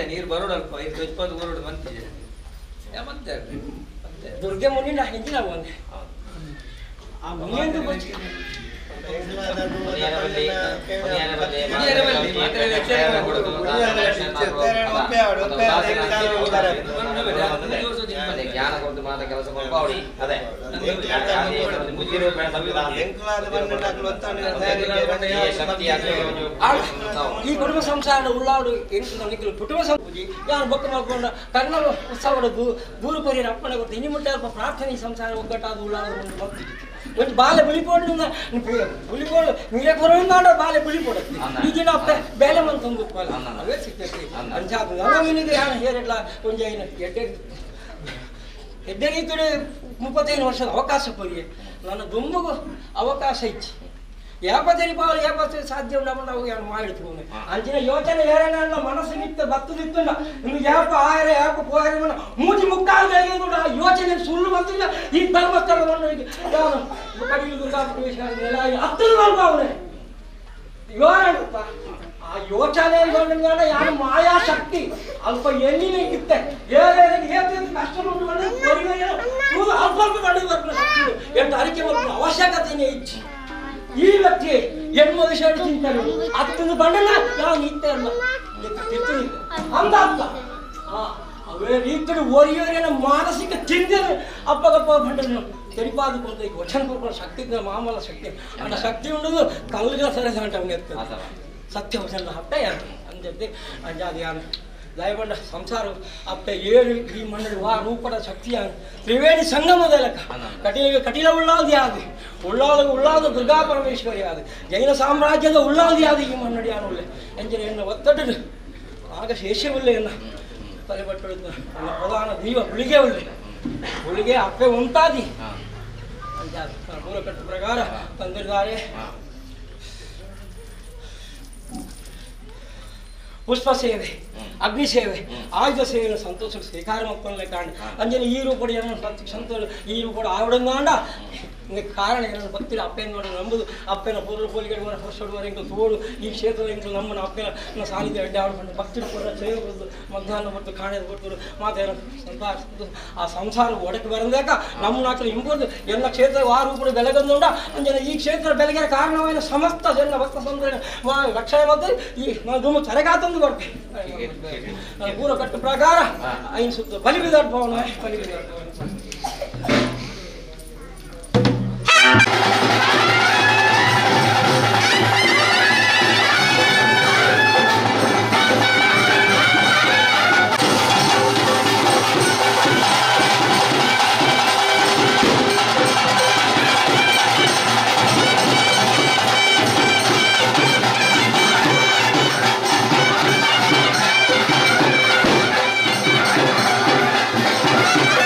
ನೀರು ಬರೋಡಲ್ಪ ಬರೋಡು ಮಂತಿದೆ ಮತ್ತೆ ದುರ್ಗೆ ಮುನಿ ನಾ ಹಿಂದಿನ ಬಂದೆ ಆ ಮುನಿಯಂದು ಬಚ್ಚಿ ಜ್ಞಾನ ಕೊಟ್ಟು ಮಾತ್ರ ಕೆಲಸ ಮಾಡ್ಪಾವಡಿ ಅದೇ ಈ ಕುಟುಂಬ ಸಂಸಾರ ಉಳ್ಳಾಡು ಎಂಟು ಕುಟುಂಬ ಸಂಪೂಜಿ ಯಾರು ಬೊಕ್ಕ ಮಾಡ್ಕೊಂಡ ಕನ್ನಡ ಉತ್ಸವ ದೂರು ಕೊರಿಯರ ಅಪ್ಪನ ಗೊತ್ತು ಇನ್ನು ಮುಟ್ಟ ಅಲ್ಪ ಪ್ರಾರ್ಥನೆ ಸಂಸಾರ ಒಗ್ಗಟ್ಟಾದ ಉಳ್ಳಾಡು ಒಂದು ಭಕ್ತಿ ಒಂದು ಬಾಲೆ ಬಿಳಿಪೋಡು ಬಿಳಿಪೋಡು ನೀರೇ ಕೊರೋಣ ಬಾಲೆ ಬಿಳಿಪೋಡು ಈಗಿನ ಅಪ್ಪ ಬೇಲೆ ಮಂತ್ ತಂದು ಅವೇ ಸಿಗ್ತೈತಿ ಅಂಜಾದು ನವೀನಿಗೆ ಯಾರು ಹೇರಿಲ್ಲ ಒಂಜಿ ಐನ ಎಡ್ಡೆ ಎಡ್ಡೆ ರೀತಿಯಲ್ಲಿ 35 ವರ್ಷದ ಅವಕಾಶ ಕೊರಿಯೆ ನನ್ನ ದುಂಬುಗು ಅವಕಾಶ ಇಚ್ಚಿ ಯಾಪತ್ತರಿ ಪಾವಲು ಯಾಪತ್ತು ಸಾಧ್ಯ ಉಂಡ ನಾವು ಯಾರು ಮಾಡಿರ್ತೀವಿ ಅಂಚಿನ ಯೋಚನೆ ಏರಣ್ಣ ಮನಸ್ಸು ನಿತ್ತ ಬತ್ತದಿತ್ತು ನಿಮ್ಗೆ ಯಾಪ ಆಯರ ಯಾಪ ಪೋಯರ ಮೂಜಿ ಮುಕ್ಕಾಲು ಕೂಡ ಆ ಯೋಚನೆ ಸುಳ್ಳು ಬಂದಿಲ್ಲ ಈ ಧರ್ಮಸ್ಥಳವನ್ನು ಯಾರು ಕಡಿಮೆ ಹತ್ತದ ಅವನೇ ಯೋರಪ್ಪ ಆ ಯೋಚನೆ ಯಾರು ಮಾಯಾ ಶಕ್ತಿ ಅಲ್ಪ ಎಣ್ಣಿನ ಇತ್ತೆ ಏನೇನು ಕಷ್ಟ ಉಂಟು ಅಲ್ಪ ಅಲ್ಪ ಕಂಡು ಬರ್ಪುನ ಶಕ್ತಿ ಎಂಟು ಅರಿಕೆ ಬರ್ಪುನ ಅವಶ್ಯಕತೆನೇ ಇಚ್ಚಿ ಈ ವ್ಯಕ್ತಿ ಎಣ್ಮ ವಿಷಯ ಚಿಂತನೆ ಹತ್ತೊಂದು ಬಂಡಲ ಯಾವ ನಿಂತೆ ಅಲ್ಲ ಅಂದ ಅಲ್ಲ ಅವೇ ರೀತಿ ಒರಿಯೋರೇನ ಮಾನಸಿಕ ಚಿಂತನೆ ಅಪ್ಪಗಪ್ಪ ಬಂಡಲು ತೆರಿಪಾದ ಕೊಡ್ತ ಈಗ ವಚನ ಕೊಡ್ಕೊಂಡು ಶಕ್ತಿ ಮಾಮೂಲ ಶಕ್ತಿ ಅಂಡ ಶಕ್ತಿ ಉಂಡದು ಕಲ್ಲಿಗೆ ಸರಿ ಅವನಿಗೆ ಸತ್ಯ ವಚನ ಹಪ್ಪ ಯಾರು ಅಂಜೆ ಅಂಜಾದ ಯಾರು ದಯಬಂಡ ಸಂಸಾರ ಅಪ್ಪ ಏಳು ಈ ಮಣ್ಣು ವಾ ರೂಪದ ಶಕ್ತಿಯ ತ್ರಿವೇಣಿ ಸಂಗಮದ ಲೆಕ್ಕ ಕಟೀಲ ಕಟೀಲ ಉಳ್ಳಾದಿ ಆದಿ ಉಳ್ಳಾದ ಉಳ್ಳಾದ ದುರ್ಗಾ ಪರಮೇಶ್ವರಿ ಆದಿ ಜೈನ ಸಾಮ್ರಾಜ್ಯದ ಉಳ್ಳಾದಿ ಆದಿ ಈ ಮಣ್ಣಡಿ ಯಾನು ಎಂಜಿನ ಎನ್ನ ಒತ್ತಡ ಆಗ ಶೇಷವಿಲ್ಲ ಎನ್ನ ತಲೆಬಟ್ಟು ನನ್ನ ಪ್ರಧಾನ ದೈವ ಹುಳಿಗೆ ಉಳ್ಳೆ ಹುಳಿಗೆ ಅಪ್ಪೆ ಉಂಟಾದಿ ಪೂರಕಟ್ಟು ಪ್ರಕಾರ ತಂದಿದ್ದಾರೆ. ಪುಷ್ಪ ಸೇವೆ, ಅಗ್ನಿ ಸೇವೆ, ಆಯುಧ ಸೇವೆ ಸಂತೋಷ ಸ್ವೀಕಾರ ಮಾಡ್ಕೊಳ್ಳೆ ಕಾರಣ ಅಂಜನೆ ಈ ರೂಪಡಿ ಏನೋ ಸಂತೋಷ ಈ ರೂಪಡಿ ಆವಡಂಗಾಂಡ ಕಾರಣ ಏನೋ ಭಕ್ತಿರ ಅಪ್ಪೇನು ಮಾಡಿ ನಂಬುದು ಅಪ್ಪನ ಪೂರ್ವ ಪೋಲಿಗೆ ಹೊರಸುಡುವರೆ ಎಂಟು ತೋಡು ಈ ಕ್ಷೇತ್ರದ ಎಂಟು ನಮ್ಮನ್ನು ಅಪ್ಪನ ಸಾನ್ನಿಧ್ಯ ಅಡ್ಡ ಆಡ್ಕೊಂಡು ಭಕ್ತಿರು ಕೂಡ ಸೇವೆ ಕೊಡೋದು ಮಧ್ಯಾಹ್ನ ಹೊತ್ತು ಕಾಣೆದು ಕೊಟ್ಟರು ಮಾತೇನೋ ಸಂಸಾರ ಆ ಸಂಸಾರ ಒಡಕ್ಕೆ ಬರಂದಾಕ ನಮ್ಮ ನಾಲ್ಕು ಹಿಂಬುದು ಎಲ್ಲ ಕ್ಷೇತ್ರ ಆ ರೂಪದ ಬೆಳಗಂದುಂಡ ಅಂಜನೆ ಈ ಕ್ಷೇತ್ರ ಬೆಳಗಿನ ಕಾರಣವೇನು ಸಮಸ್ತ ಜನ ಭಕ್ತ ಸಂತರ ರಕ್ಷಣೆ ಮತ್ತು ಈ ನಾವು ತರಗಾತಂದು ಬರ್ತೇವೆ ಪೂರ್ವ ಕಟ್ಟು ಪ್ರಕಾರ ಐನ್ ಸುತ್ತ ಬಲಿಬಿದಾಡ್ಭವನ ಬಲಿಬಿದಾಡ್ಭವನ. Thank you.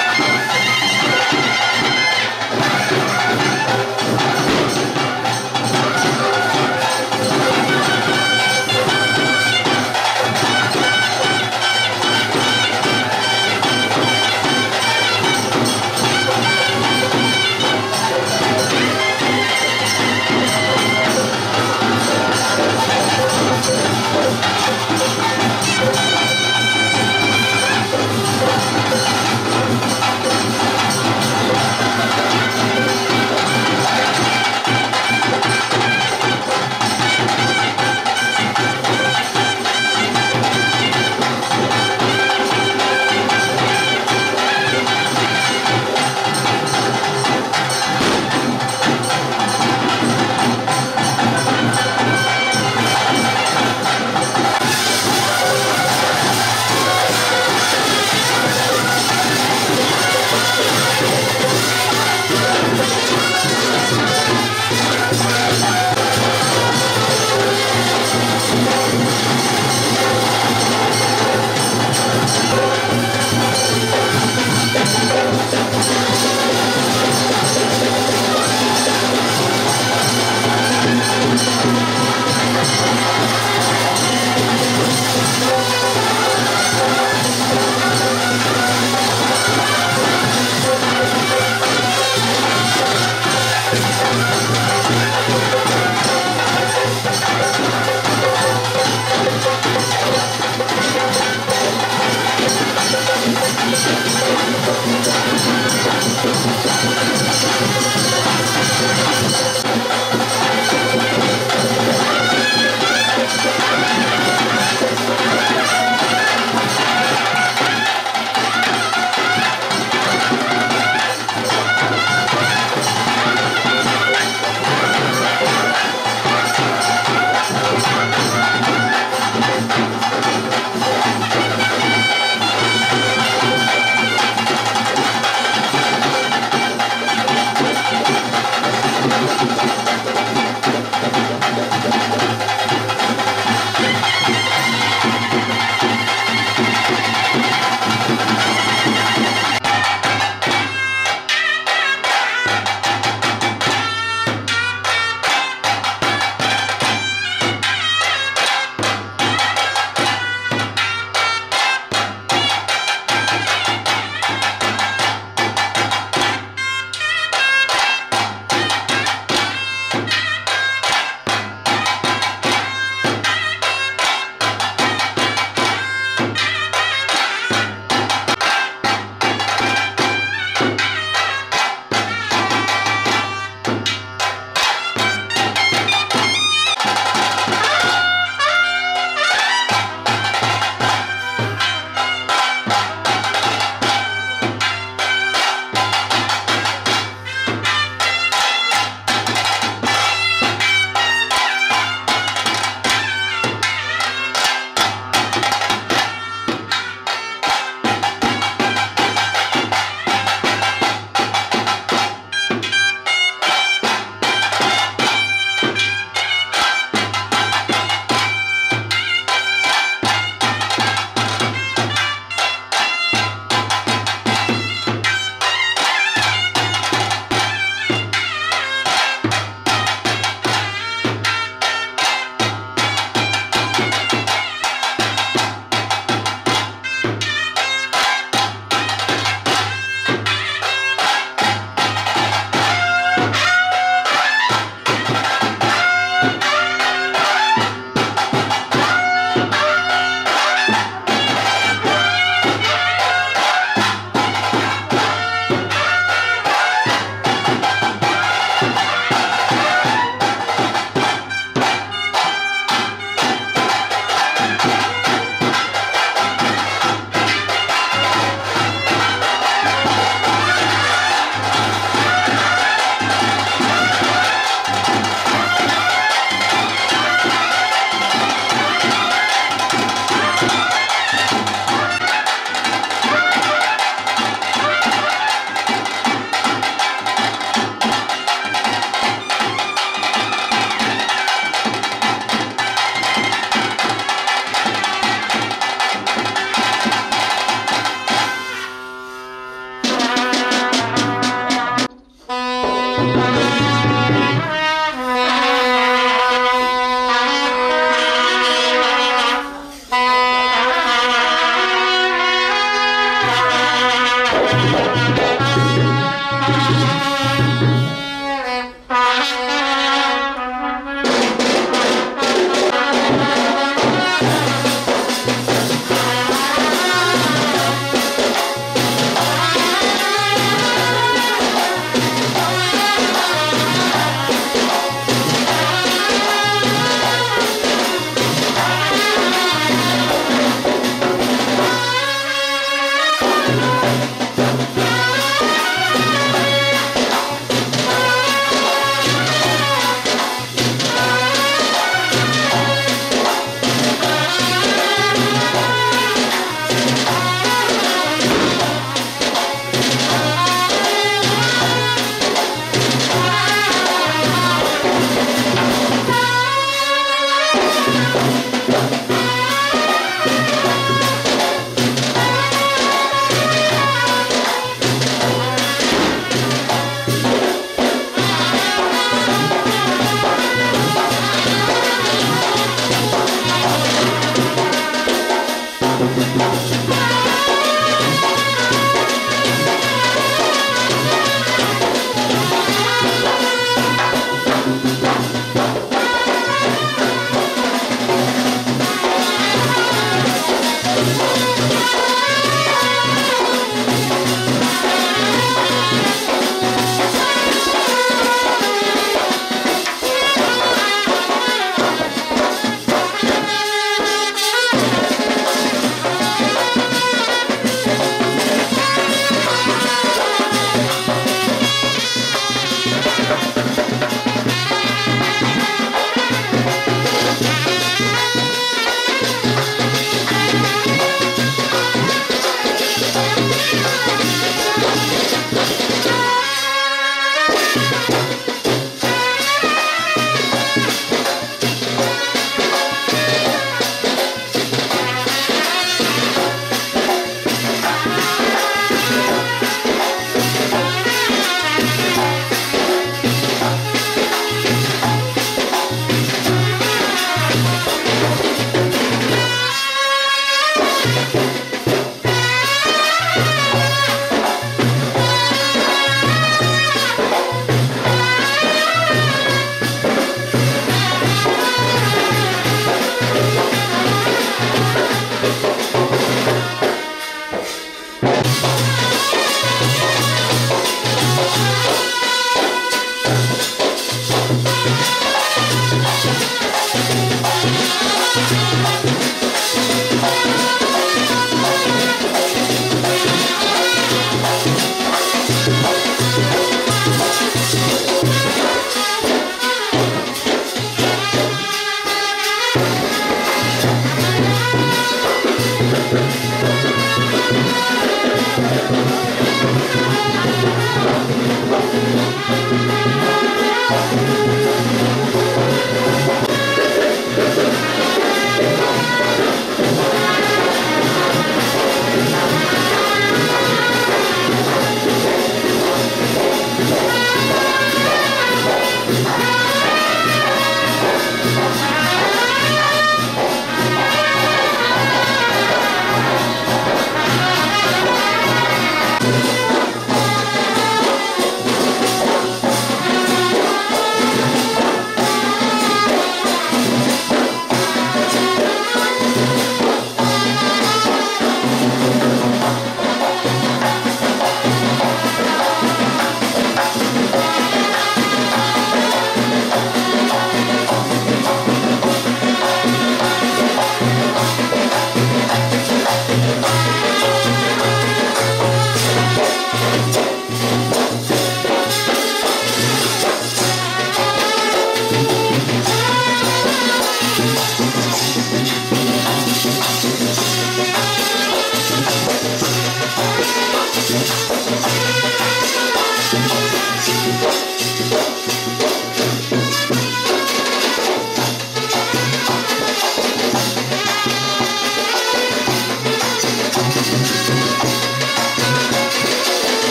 Thank you.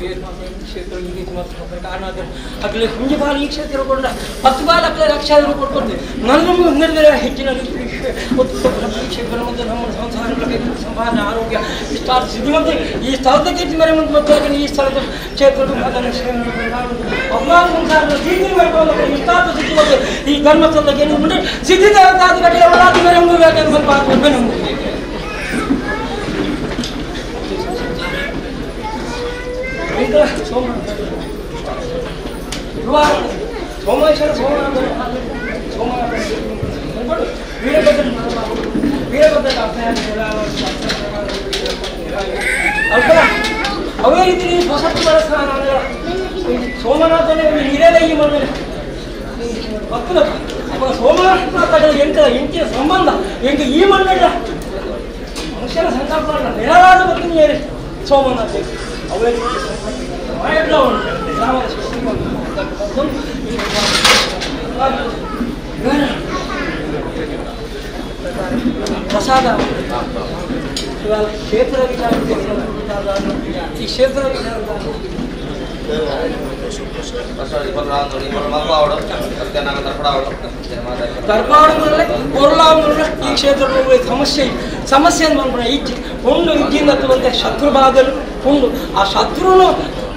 ಕ್ಷೇತ್ರ ಈ ರೀತಿ ಮಾತ್ರ ಕಾರಣ ಅಗಲಿ ಕುಂಜಿ ಬಾಲ ಈ ಕ್ಷೇತ್ರ ಕೊಟ್ಟ 10 ಬಾಲ ಅಕ್ಕಲೆ ಲಕ್ಷ ಕೊಟ್ಕೊಂಡು ನನ್ನ ನಿರ್ಣಯ ಹೆಚ್ಚಿನ ರೀತಿ ಕ್ಷೇತ್ರ ಮತ್ತು ನಮ್ಮ ಸಂಸಾರ ಸಂಪಾದನೆ ಆರೋಗ್ಯ ಇಷ್ಟಾರ್ಥ ಸಿದ್ಧಿವಂತೆ ಈ ಸ್ಥಳದ ಕೀರ್ತಿ ಮರೆ ಮತ್ತು ಈ ಸ್ಥಳದ ಕ್ಷೇತ್ರದ ಅಭಿಮಾನ ಸಂಸಾರದ ಸಿದ್ಧಿ ಇಷ್ಟಾರ್ಥ ಸಿದ್ಧಿವಂತೆ ಈ ಧರ್ಮಸ್ಥಳದ ಏನು ಉಂಟು ಸಿದ್ಧಿ ಮೇರೆ ಸ್ವಲ್ಪ ಸೋಮೇಶ್ವರ ಸೋಮನಾಥ ಸೋಮನಾಥ ವೀರಭದ್ರ ವೀರಭದ್ರ ಅಲ್ಪ ಅವೇ ರೀತಿ ಹೊಸತ್ತು ಬಳಸ್ತಾನ ಸೋಮನಾಥನೇ ನೀರೇ ಈ ಮಣ್ಣಲ್ಲಿ ಭಕ್ತನಪ್ಪ ಅಪ್ಪ ಸೋಮನಾಥ ಎಂಕ ಎಂಕಿನ ಸಂಬಂಧ ಎಂಕ ಈ ಮಣ್ಣಲ್ಲ ಮನುಷ್ಯನ ಸಂಕಲ್ಪ ನಿರಾದ ಭಕ್ತನ ಸೋಮನಾಥ ಅವೇ ಪ್ರಸಾದ ಇವಾಗ ಕ್ಷೇತ್ರ ವಿಚಾರ ಈ ಕ್ಷೇತ್ರ ವಿಚಾರ ದರ್ಬಾರು ಕೊರಲಾವಣ ಈ ಕ್ಷೇತ್ರದ ಸಮಸ್ಯೆ ಸಮಸ್ಯೆ ಅಂತ ಇಜ್ಜಿ ಉಂಡು ಇಜ್ಜಿಂದ ಶತ್ರು ಬಾಧಲು ಉಂಡು ಆ ಶತ್ರುನು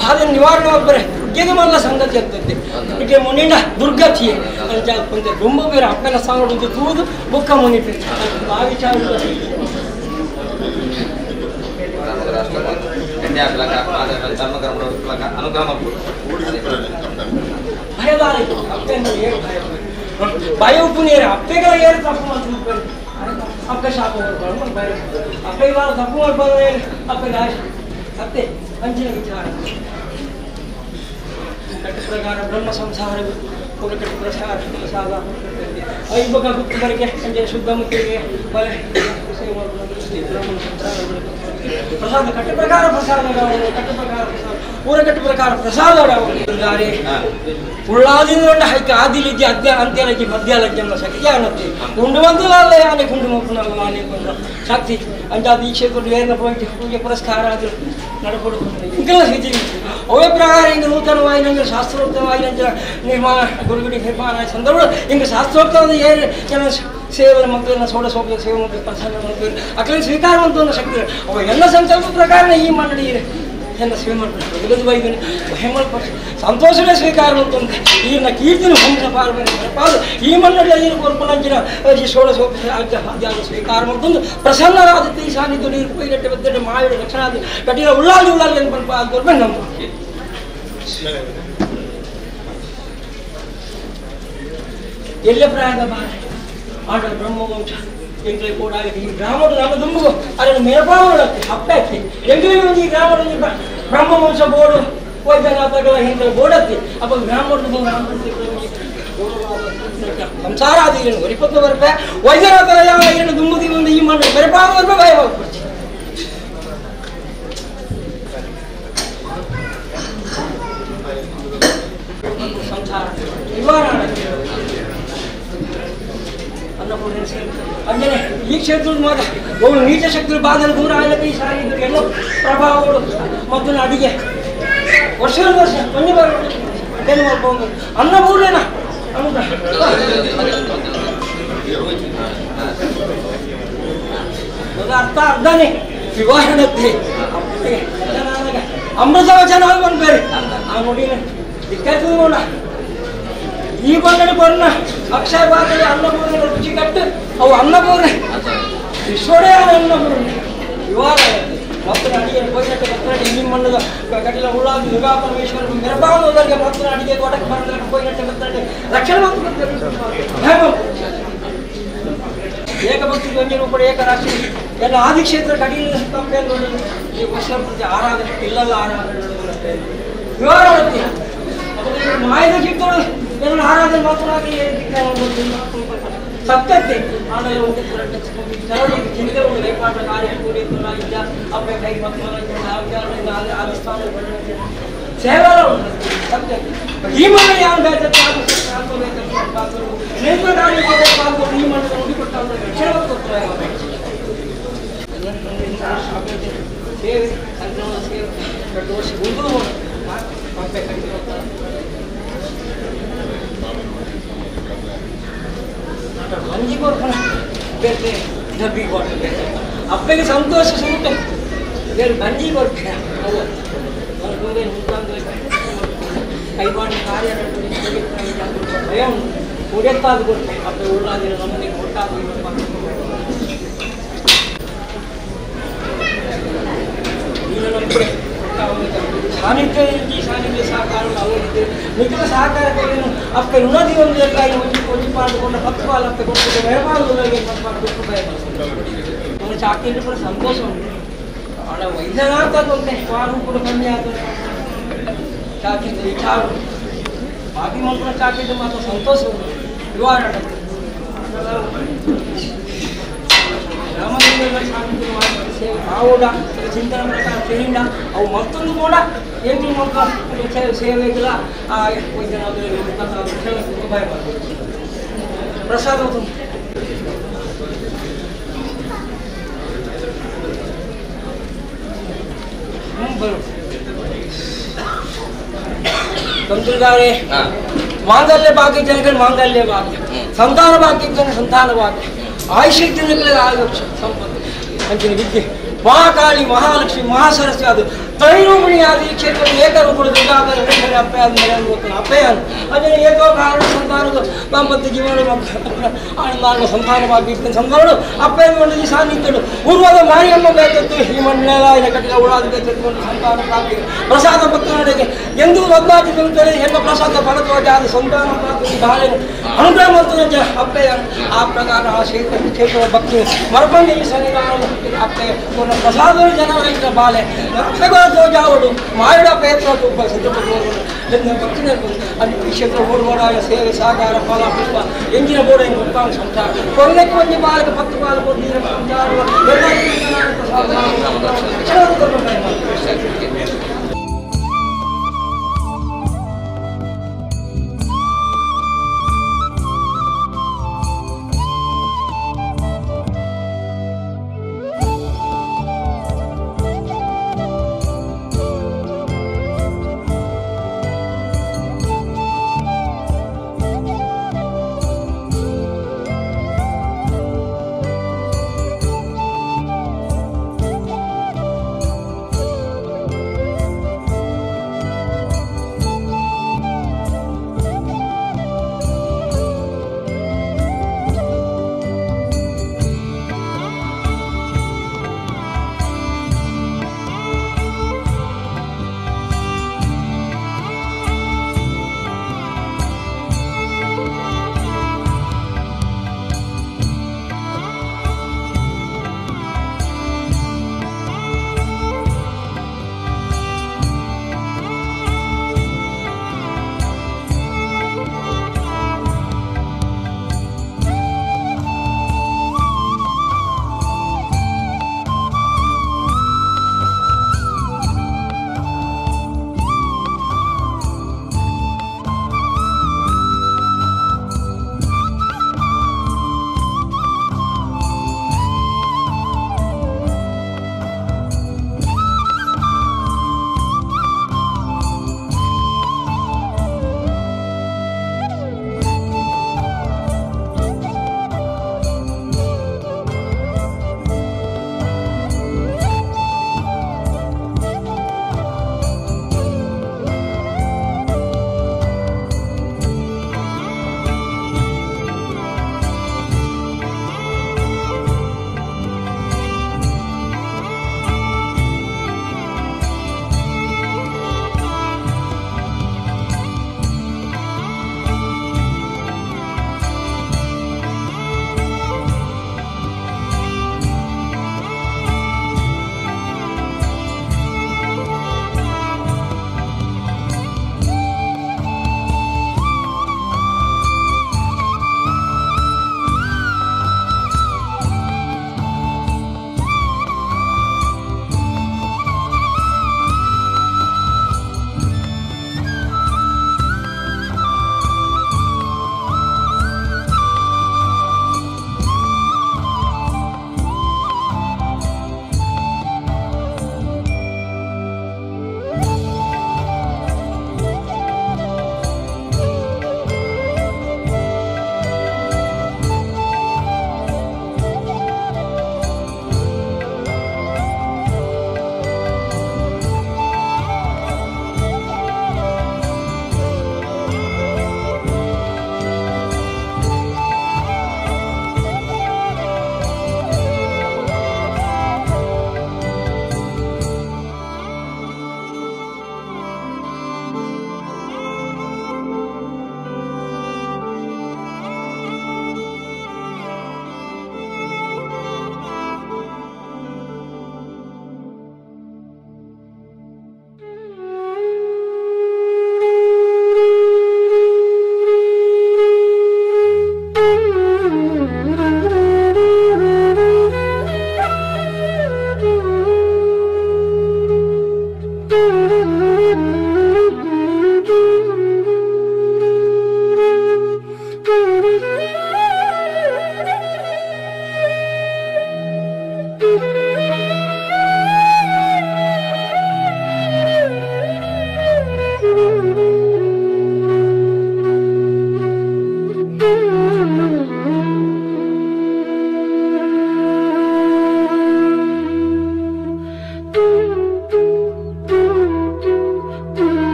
ಬಾಧೆ ನಿವಾರಣೆ ಆಗ್ಬರೆ ದುರ್ಗೆಗೆ ಮಲ್ಲ ಸಂಗತಿ ಆಗ್ತದೆ ದುರ್ಗೆ ಮುನಿಂಡ ದುರ್ಗತಿಯೇ ಅಂತ ದುಂಬ ಬೇರೆ ಅಪ್ಪನ ಸಾಂಗಡು ತೂದು ಬೊಕ್ಕ ಮುನಿಪೆ ಆ ವಿಚಾರ ಭಯದಾರ ಭಯ ಉಪ್ಪು ನೀರು ಅಪ್ಪೆಗಳ ಏರು ತಪ್ಪು ಮಾಡ್ತಾರೆ ಅಪ್ಪ ಶಾಪ ಮಾಡ್ಬಾರ್ದು ಭಯ ಅಪ್ಪ ಇವಾಗ ತಪ್ಪು ಮಾಡ್ಬಾರ್ದು ಅಪ್ಪ ಅತ್ತೆ ಅಂಚಿನ ವಿಚಾರ ಕಟ್ಟು ಪ್ರಕಾರ ಬ್ರಹ್ಮ ಸಂಸಾರ ಕಟ್ಟು ಪ್ರಸಾರ ಪ್ರಸಾದ ಐಬಕ ಗುಪ್ತ ಬರಕೆ ಅಂಜೆ ಶುದ್ಧ ಮುತ್ತಿಗೆ ಬಲೆ ಬ್ರಹ್ಮ ಸಂಸಾರ ಪ್ರಸಾದ ಕಟ್ಟು ಪ್ರಕಾರ ಪ್ರಸಾದ ಕಟ್ಟು ಪ್ರಕಾರ ಪ್ರಸಾದ ಊರ ಕಟ್ಟು ಪ್ರಕಾರ ಪ್ರಸಾದ ಉಳ್ಳಾದಿಂದ ಹೈಕ ಆದಿಲಿಜ್ಜೆ ಅದ್ಯ ಅಂತ್ಯಲಜ್ಜೆ ಮಧ್ಯಾಲಜ್ಜೆ ಅನ್ನೋ ಶಕ್ತಿ ಅನ್ನತ್ತೆ ಉಂಡು ಬಂದು ಅಲ್ಲ ಯಾನೆ ಕುಂಡು ಮಕ್ಕಳು ಆನೆ ಕೊಂಡ ಶಕ್ತಿ ಅಂಜಾದ ಈ ಕ್ಷೇತ್ರ ಏನ ಪೂಜೆ ಪುರಸ್ಕಾರ ಆದ್ರು ನಡಪಡು ಇಂಕೆಲ್ಲ ಸ್ಥಿತಿ ಅವೇ ಪ್ರಕಾರ ಹಿಂಗೆ ನೂತನವಾಯಿನಂಗೆ ಶಾಸ್ತ್ರೋಕ್ತವಾಯಿನಂಜ ನಿರ್ಮಾಣ ಗುರುಗುಡಿ ನಿರ್ಮಾಣ ಸಂದರ್ಭ ಹಿಂಗೆ ಶಾಸ್ತ್ರೋಕ್ತ ಏನು ಜನ ಸೇವೆ ಮಕ್ಕಳನ್ನ ಸೋಡ ಸೋಪ ಸೇವೆ ಮಕ್ಕಳು ಪ್ರಸನ್ನ ಮಕ್ಕಳು ಅಕ್ಕಲಿಗೆ ಸ್ವೀಕಾರ ಅಂತ ಶಕ್ತಿ ಅವ ಎಲ್ಲ ಸಂಕಲ್ಪ ಪ್ರಕಾರ ಈ ಮಂಡಳಿ ಎಲ್ಲ ಸೇವೆ ಮಾಡ್ಬೇಕು ಬೈದನೆ ಹೆಮ್ಮಲ್ ಸಂತೋಷವೇ ಸ್ವೀಕಾರ ಅಂತಂದ್ರೆ ಈಗಿನ ಕೀರ್ತಿನ ಹೊಂದ ಪಾಲು ಈ ಮನ್ನಡಿ ಐದು ಕೊರ್ಪನಂಜಿನ ಈ ಸೋಳ ಸೋಪ ಸ್ವೀಕಾರ ಅಂತಂದು ಪ್ರಸನ್ನರಾದ ಈ ಸಾನ್ನಿಧ್ಯ ನೀರು ಕೊಯ್ಲೆಟ್ಟೆ ಬೆದ್ದಡೆ ಮಾಯಡು ರಕ್ಷಣಾ ಕಟೀಲ ಉಳ್ಳಾಲಿ ಉಳ್ಳಾಲಿ ಅಂತ ನಮ್ಮ ಎಲ್ಲ ಪ್ರಾಯದ ಬಾರೆ ಆಟ ಬ್ರಹ್ಮವಂಶ ಎಂಗ್ಲೇ ಕೂಡ ಈ ಗ್ರಾಮದ ನಮ್ಮ ದುಂಬು ಅದನ್ನು ಮೇಲ್ಪಾವಳಕ್ಕೆ ಹಪ್ಪೆ ಎಂಗ್ಲೇ ಈ ಗ್ರಾಮದ ಬ್ರಹ್ಮವಂಶ ಬೋರ್ಡು ವೈದ್ಯನಾಥಗಳ ಹಿಂದೆ ಬೋರ್ಡತ್ತಿ ಅಪ್ಪ ಗ್ರಾಮದ ಸಂಸಾರ ಅದು ಏನು 20 ವರ್ಷ ವೈದ್ಯನಾಥರ ಯಾವ ಏನು ದುಂಬುದಿ ಒಂದು ಈ ಮಣ್ಣು ಮೆರಪಾವ ಭಯವಾಗ್ಬಿಡ್ತು ಸಂಸಾರ ನಿವಾರಣೆ ಅಂಜನೆ ಈ ಕ್ಷೇತ್ರದ ಮಾತ್ರ ಅವಳು ನೀಚ ಶಕ್ತಿಗಳು ಬಾಧಲು ದೂರ ಆಗಲಿಕ್ಕೆ ಈ ಸಾರಿ ಎಲ್ಲ ಪ್ರಭಾವಗಳು ಮತ್ತು ಅಡಿಗೆ ವರ್ಷದ ವರ್ಷ ಒಂದೇ ಬಾರಿ ಮಾಡ್ಕೊಂಡು ಅನ್ನಪೂರ್ಣೇನ ಅರ್ಥ ಅರ್ಧನೇ ವಿವಾಹನತ್ತೆ ಅಮೃತ ವಚನ ಒಂದು ಬೇರೆ ಆ ನೋಡಿ ದಿಕ್ಕಾಯ್ತದ ಈ ಬಂಗಡಿ ಬರ್ಣ ಅಕ್ಷಯ ಬಾಧೆ ಅನ್ನಪೂರ್ಣ ರುಚಿ ಕಟ್ಟು ಅವು ಅನ್ನಪೂರ್ಣೆ ವಿಶ್ವಡೇ ಅನ್ನಪೂರ್ಣೆ ವಿವಾಹ ಮತ್ತು ಅಡಿಗೆ ಹೋಗಿನಟ್ಟು ಭಕ್ತನಡಿ ನಿಮ್ಮ ಮಣ್ಣದ ಕಟಿಲ ಉಳ್ಳಾದ ಯುಗಾ ಪರಮೇಶ್ವರ ಮೆರಬಾವರಿಗೆ ಭಕ್ತನ ಅಡಿಗೆ ತೋಟಕ್ಕೆ ಬರಲಿಕ್ಕೆ ಹೋಗಿನಟ್ಟು ಭಕ್ತನಡಿ ರಕ್ಷಣೆ ಮತ್ತು ಏಕಭಕ್ತಿ ಧ್ವನಿ ಏಕರಾಶಿ ಎಲ್ಲ ಆದಿಕ್ಷೇತ್ರ ಕಟೀಲ ಈ ವರ್ಷ ಪ್ರತಿ ಆರಾಧನೆ ಇಲ್ಲಲ್ಲ ಆರಾಧನೆ ವಿವಾಹ ಮಾಯದ ಚಿತ್ತೋಳು ನನ್ನ ಆರಾಧನೆ ಮಾತ್ರ ಸತ್ಯತೆ ಆಮೇಲೆ ಒಂದು ಚಿಂತೆ ಒಂದು ರೇಪಾಟ ಕಾರ್ಯ ಕೂಡಿ ಇದ್ದ ಅಪ್ಪ ಕೈ ಆದಿಸ್ಥಾನ ಸೇವಾ ಸತ್ಯತೆ ಈ ಮನೆ ಯಾವ ಈ ಮಣ್ಣು ನುಡಿಕೊಟ್ಟ ರಕ್ಷಣೆ ಸೇವೆ ಸಂಕ್ರಮಣ ಸೇವೆ ಎರಡು ವರ್ಷ ಉಂದು ಅಪ್ಪೆ ಕೈ ಮಂಜಿ ಕೊರ್ಪಣ ಬೇರೆ ಡಬ್ಬಿ ಕೊಡ್ತಾರೆ ಅಪ್ಪಗೆ ಸಂತೋಷ ಸುರುಟು ಬೇರೆ ಬಂಜಿ ಕೊರ್ಪೆ ಅವು ಕೈಬಾಂಡ ಕಾರ್ಯ ಭಯ ಉಂಟು ಉಡೆತ್ತಾದ ಕೊಡ್ತೆ ಅಪ್ಪೆ ಉಳ್ಳಾದಿರ ನಮ್ಮನೆ ಒಟ್ಟಾದ ಸಾನ್ನಿಧ್ಯ ಈ ಸಾನ್ನಿಧ್ಯ ಸಹಕಾರ ಅವರಿಗೆ ನಿಖರ ಸಹಕಾರಕ್ಕೆ ಅಪ್ಪೆ ಋಣದಿ ಒಂದು ಎಲ್ಲ ಒಂಜಿ ಒಂಜಿ ಪಾಡುಕೊಂಡ ಹತ್ತು ಪಾಲು ಅಪ್ಪೆ ಕೊಟ್ಟು ಭಯಮಾಡುವುದಕ್ಕೆ ಭಯ ಚಾಕಿಂದ್ರೆ ಕೂಡ ಸಂತೋಷ ಉಂಟು ಹಣ ವೈದ್ಯನಾಥದ್ದು ಉಂಟೆ ವಾರು ಕೂಡ ಕಮ್ಮಿ ಆದ ಚಾಕಿದ್ದು ಈ ಚಾರು ಬಾಕಿ ಮಕ್ಕಳ ಚಾಕಿದ್ದು ಮಾತ್ರ ಸಂತೋಷ ಉಂಟು ವಿವಾಹ ರಾಮಲಿಂಗ ಸೇವೆ ಆವುಡ ಚಿಂತನೆ ಪ್ರಕಾರ ತಿಳಿಂಡ ಅವು ಮತ್ತೊಂದು ಕೂಡ ಎಂಟು ಮಕ್ಕಳು ಸೇವೆಗಳ ಆ ಪ್ರಸಾದ ತಂತ್ರಿಗಾರೆ ಮಾಂಗಲ್ಯ ಭಾಗ್ಯ ಜನಗಳು ಮಾಂಗಲ್ಯ ಭಾಗ್ಯ, ಸಂತಾನ ಭಾಗ್ಯ ಜನ ಸಂತಾನ ಭಾಗ್ಯ, ಆಯುಷ್ಯ ಜನಗಳಿಗೆ ಆಯುಷ್ಯ ಸಂಪತ್ತು ಅಂಚಿನ ವಿದ್ಯೆ ಮಹಾಕಾಳಿ ಮಹಾಲಕ್ಷ್ಮಿ ಮಹಾಸರಸ್ವತಿ ಅದು ತ್ರೈರೂಪಿಣಿಯಾದ ಈ ಕ್ಷೇತ್ರದಲ್ಲಿ ಏಕರೂಪದ ದುರ್ಗಾಧರ ಅಪ್ಪೆ ಆದ ಅಪ್ಪೆಯಾದ ಅದನ್ನು ಏಕೋ ಕಾರಣ ಸಂತಾನದ ದಾಂಪತ್ಯ ಜೀವನ ಆನಂದ ಸಂತಾನವಾಗಿ ಸಂತಾನಗಳು ಅಪ್ಪೆಯನ್ನು ಈ ಸಾನ್ನಿಧ್ಯಗಳು ಪೂರ್ವದ ಮಾರಿಯಮ್ಮ ಬೇಕಿತ್ತು ಈ ಮಣ್ಣೆಲ್ಲ ಕಟ್ಟಿದ ಉಳಾದ ಬೇಕಿತ್ತು ಸಂತಾನ ಪ್ರಾಪ್ತಿ ಪ್ರಸಾದ ಭಕ್ತನಡೆಗೆ ಎಂದು ಒದ್ದಾಟಿ ತಿಂತಾರೆ ಹೆಣ್ಣ ಪ್ರಸಾದ ಫಲದವಾಗಿ ಆದ ಸಂತಾನ ಪ್ರಾಪ್ತಿ ಬಾಳೆ ಅನುಗ್ರಹ ಮತ್ತು ಅಪ್ಪೆಯ ಆ ಪ್ರಕಾರ ಆ ಕ್ಷೇತ್ರದ ಭಕ್ತಿ ಮರಪಂಡಿ ಈ ಸನ್ನಿಧಾನ ಅಪ್ಪೆ ಪ್ರಸಾದ ಜನರ ಬಾಳೆ ಜಾವಡು ಮಾಯಡ ಪೇತ್ರ ಭಕ್ತಿ ಅಲ್ಲಿ ಈ ಕ್ಷೇತ್ರ ಓಡೋಡ ಸೇವೆ ಸಾಕಾರ ಫಲ ಪುಷ್ಪ ಎಂಜಿನ ಬೋರ್ಡ್ ಗೊತ್ತಾಗ ಸಂಸಾರ ಕೊರಲಕ್ಕೆ ಒಂದು ಬಾಲಕ ಪತ್ತು ಬಾಲಕ ನೀರ ಸಂಸಾರ ಎಲ್ಲ.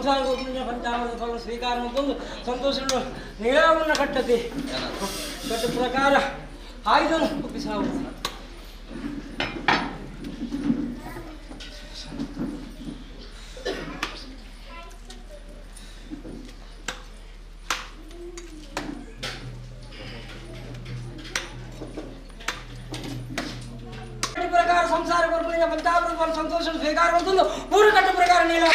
ಸಂಸಾರ ಪಂಚಾಮೃತ ಫಲ ಸ್ವೀಕಾರ ಅಂತಂದು ಸಂತೋಷ ನೀರಾವನ್ನ ಕಟ್ಟತಿ ಕಟ್ಟ ಪ್ರಕಾರ ಆಯುಧನ ಒಪ್ಪಿಸಾವು. ಪ್ರಕಾರ ಸಂಸಾರ ಪಂಚಾಮೃತ ಫಲ ಸಂತೋಷ ಸ್ವೀಕಾರ ಅಂತಂದು ಪೂರ್ವ ಕಟ್ಟ ಪ್ರಕಾರ ನೀಲ.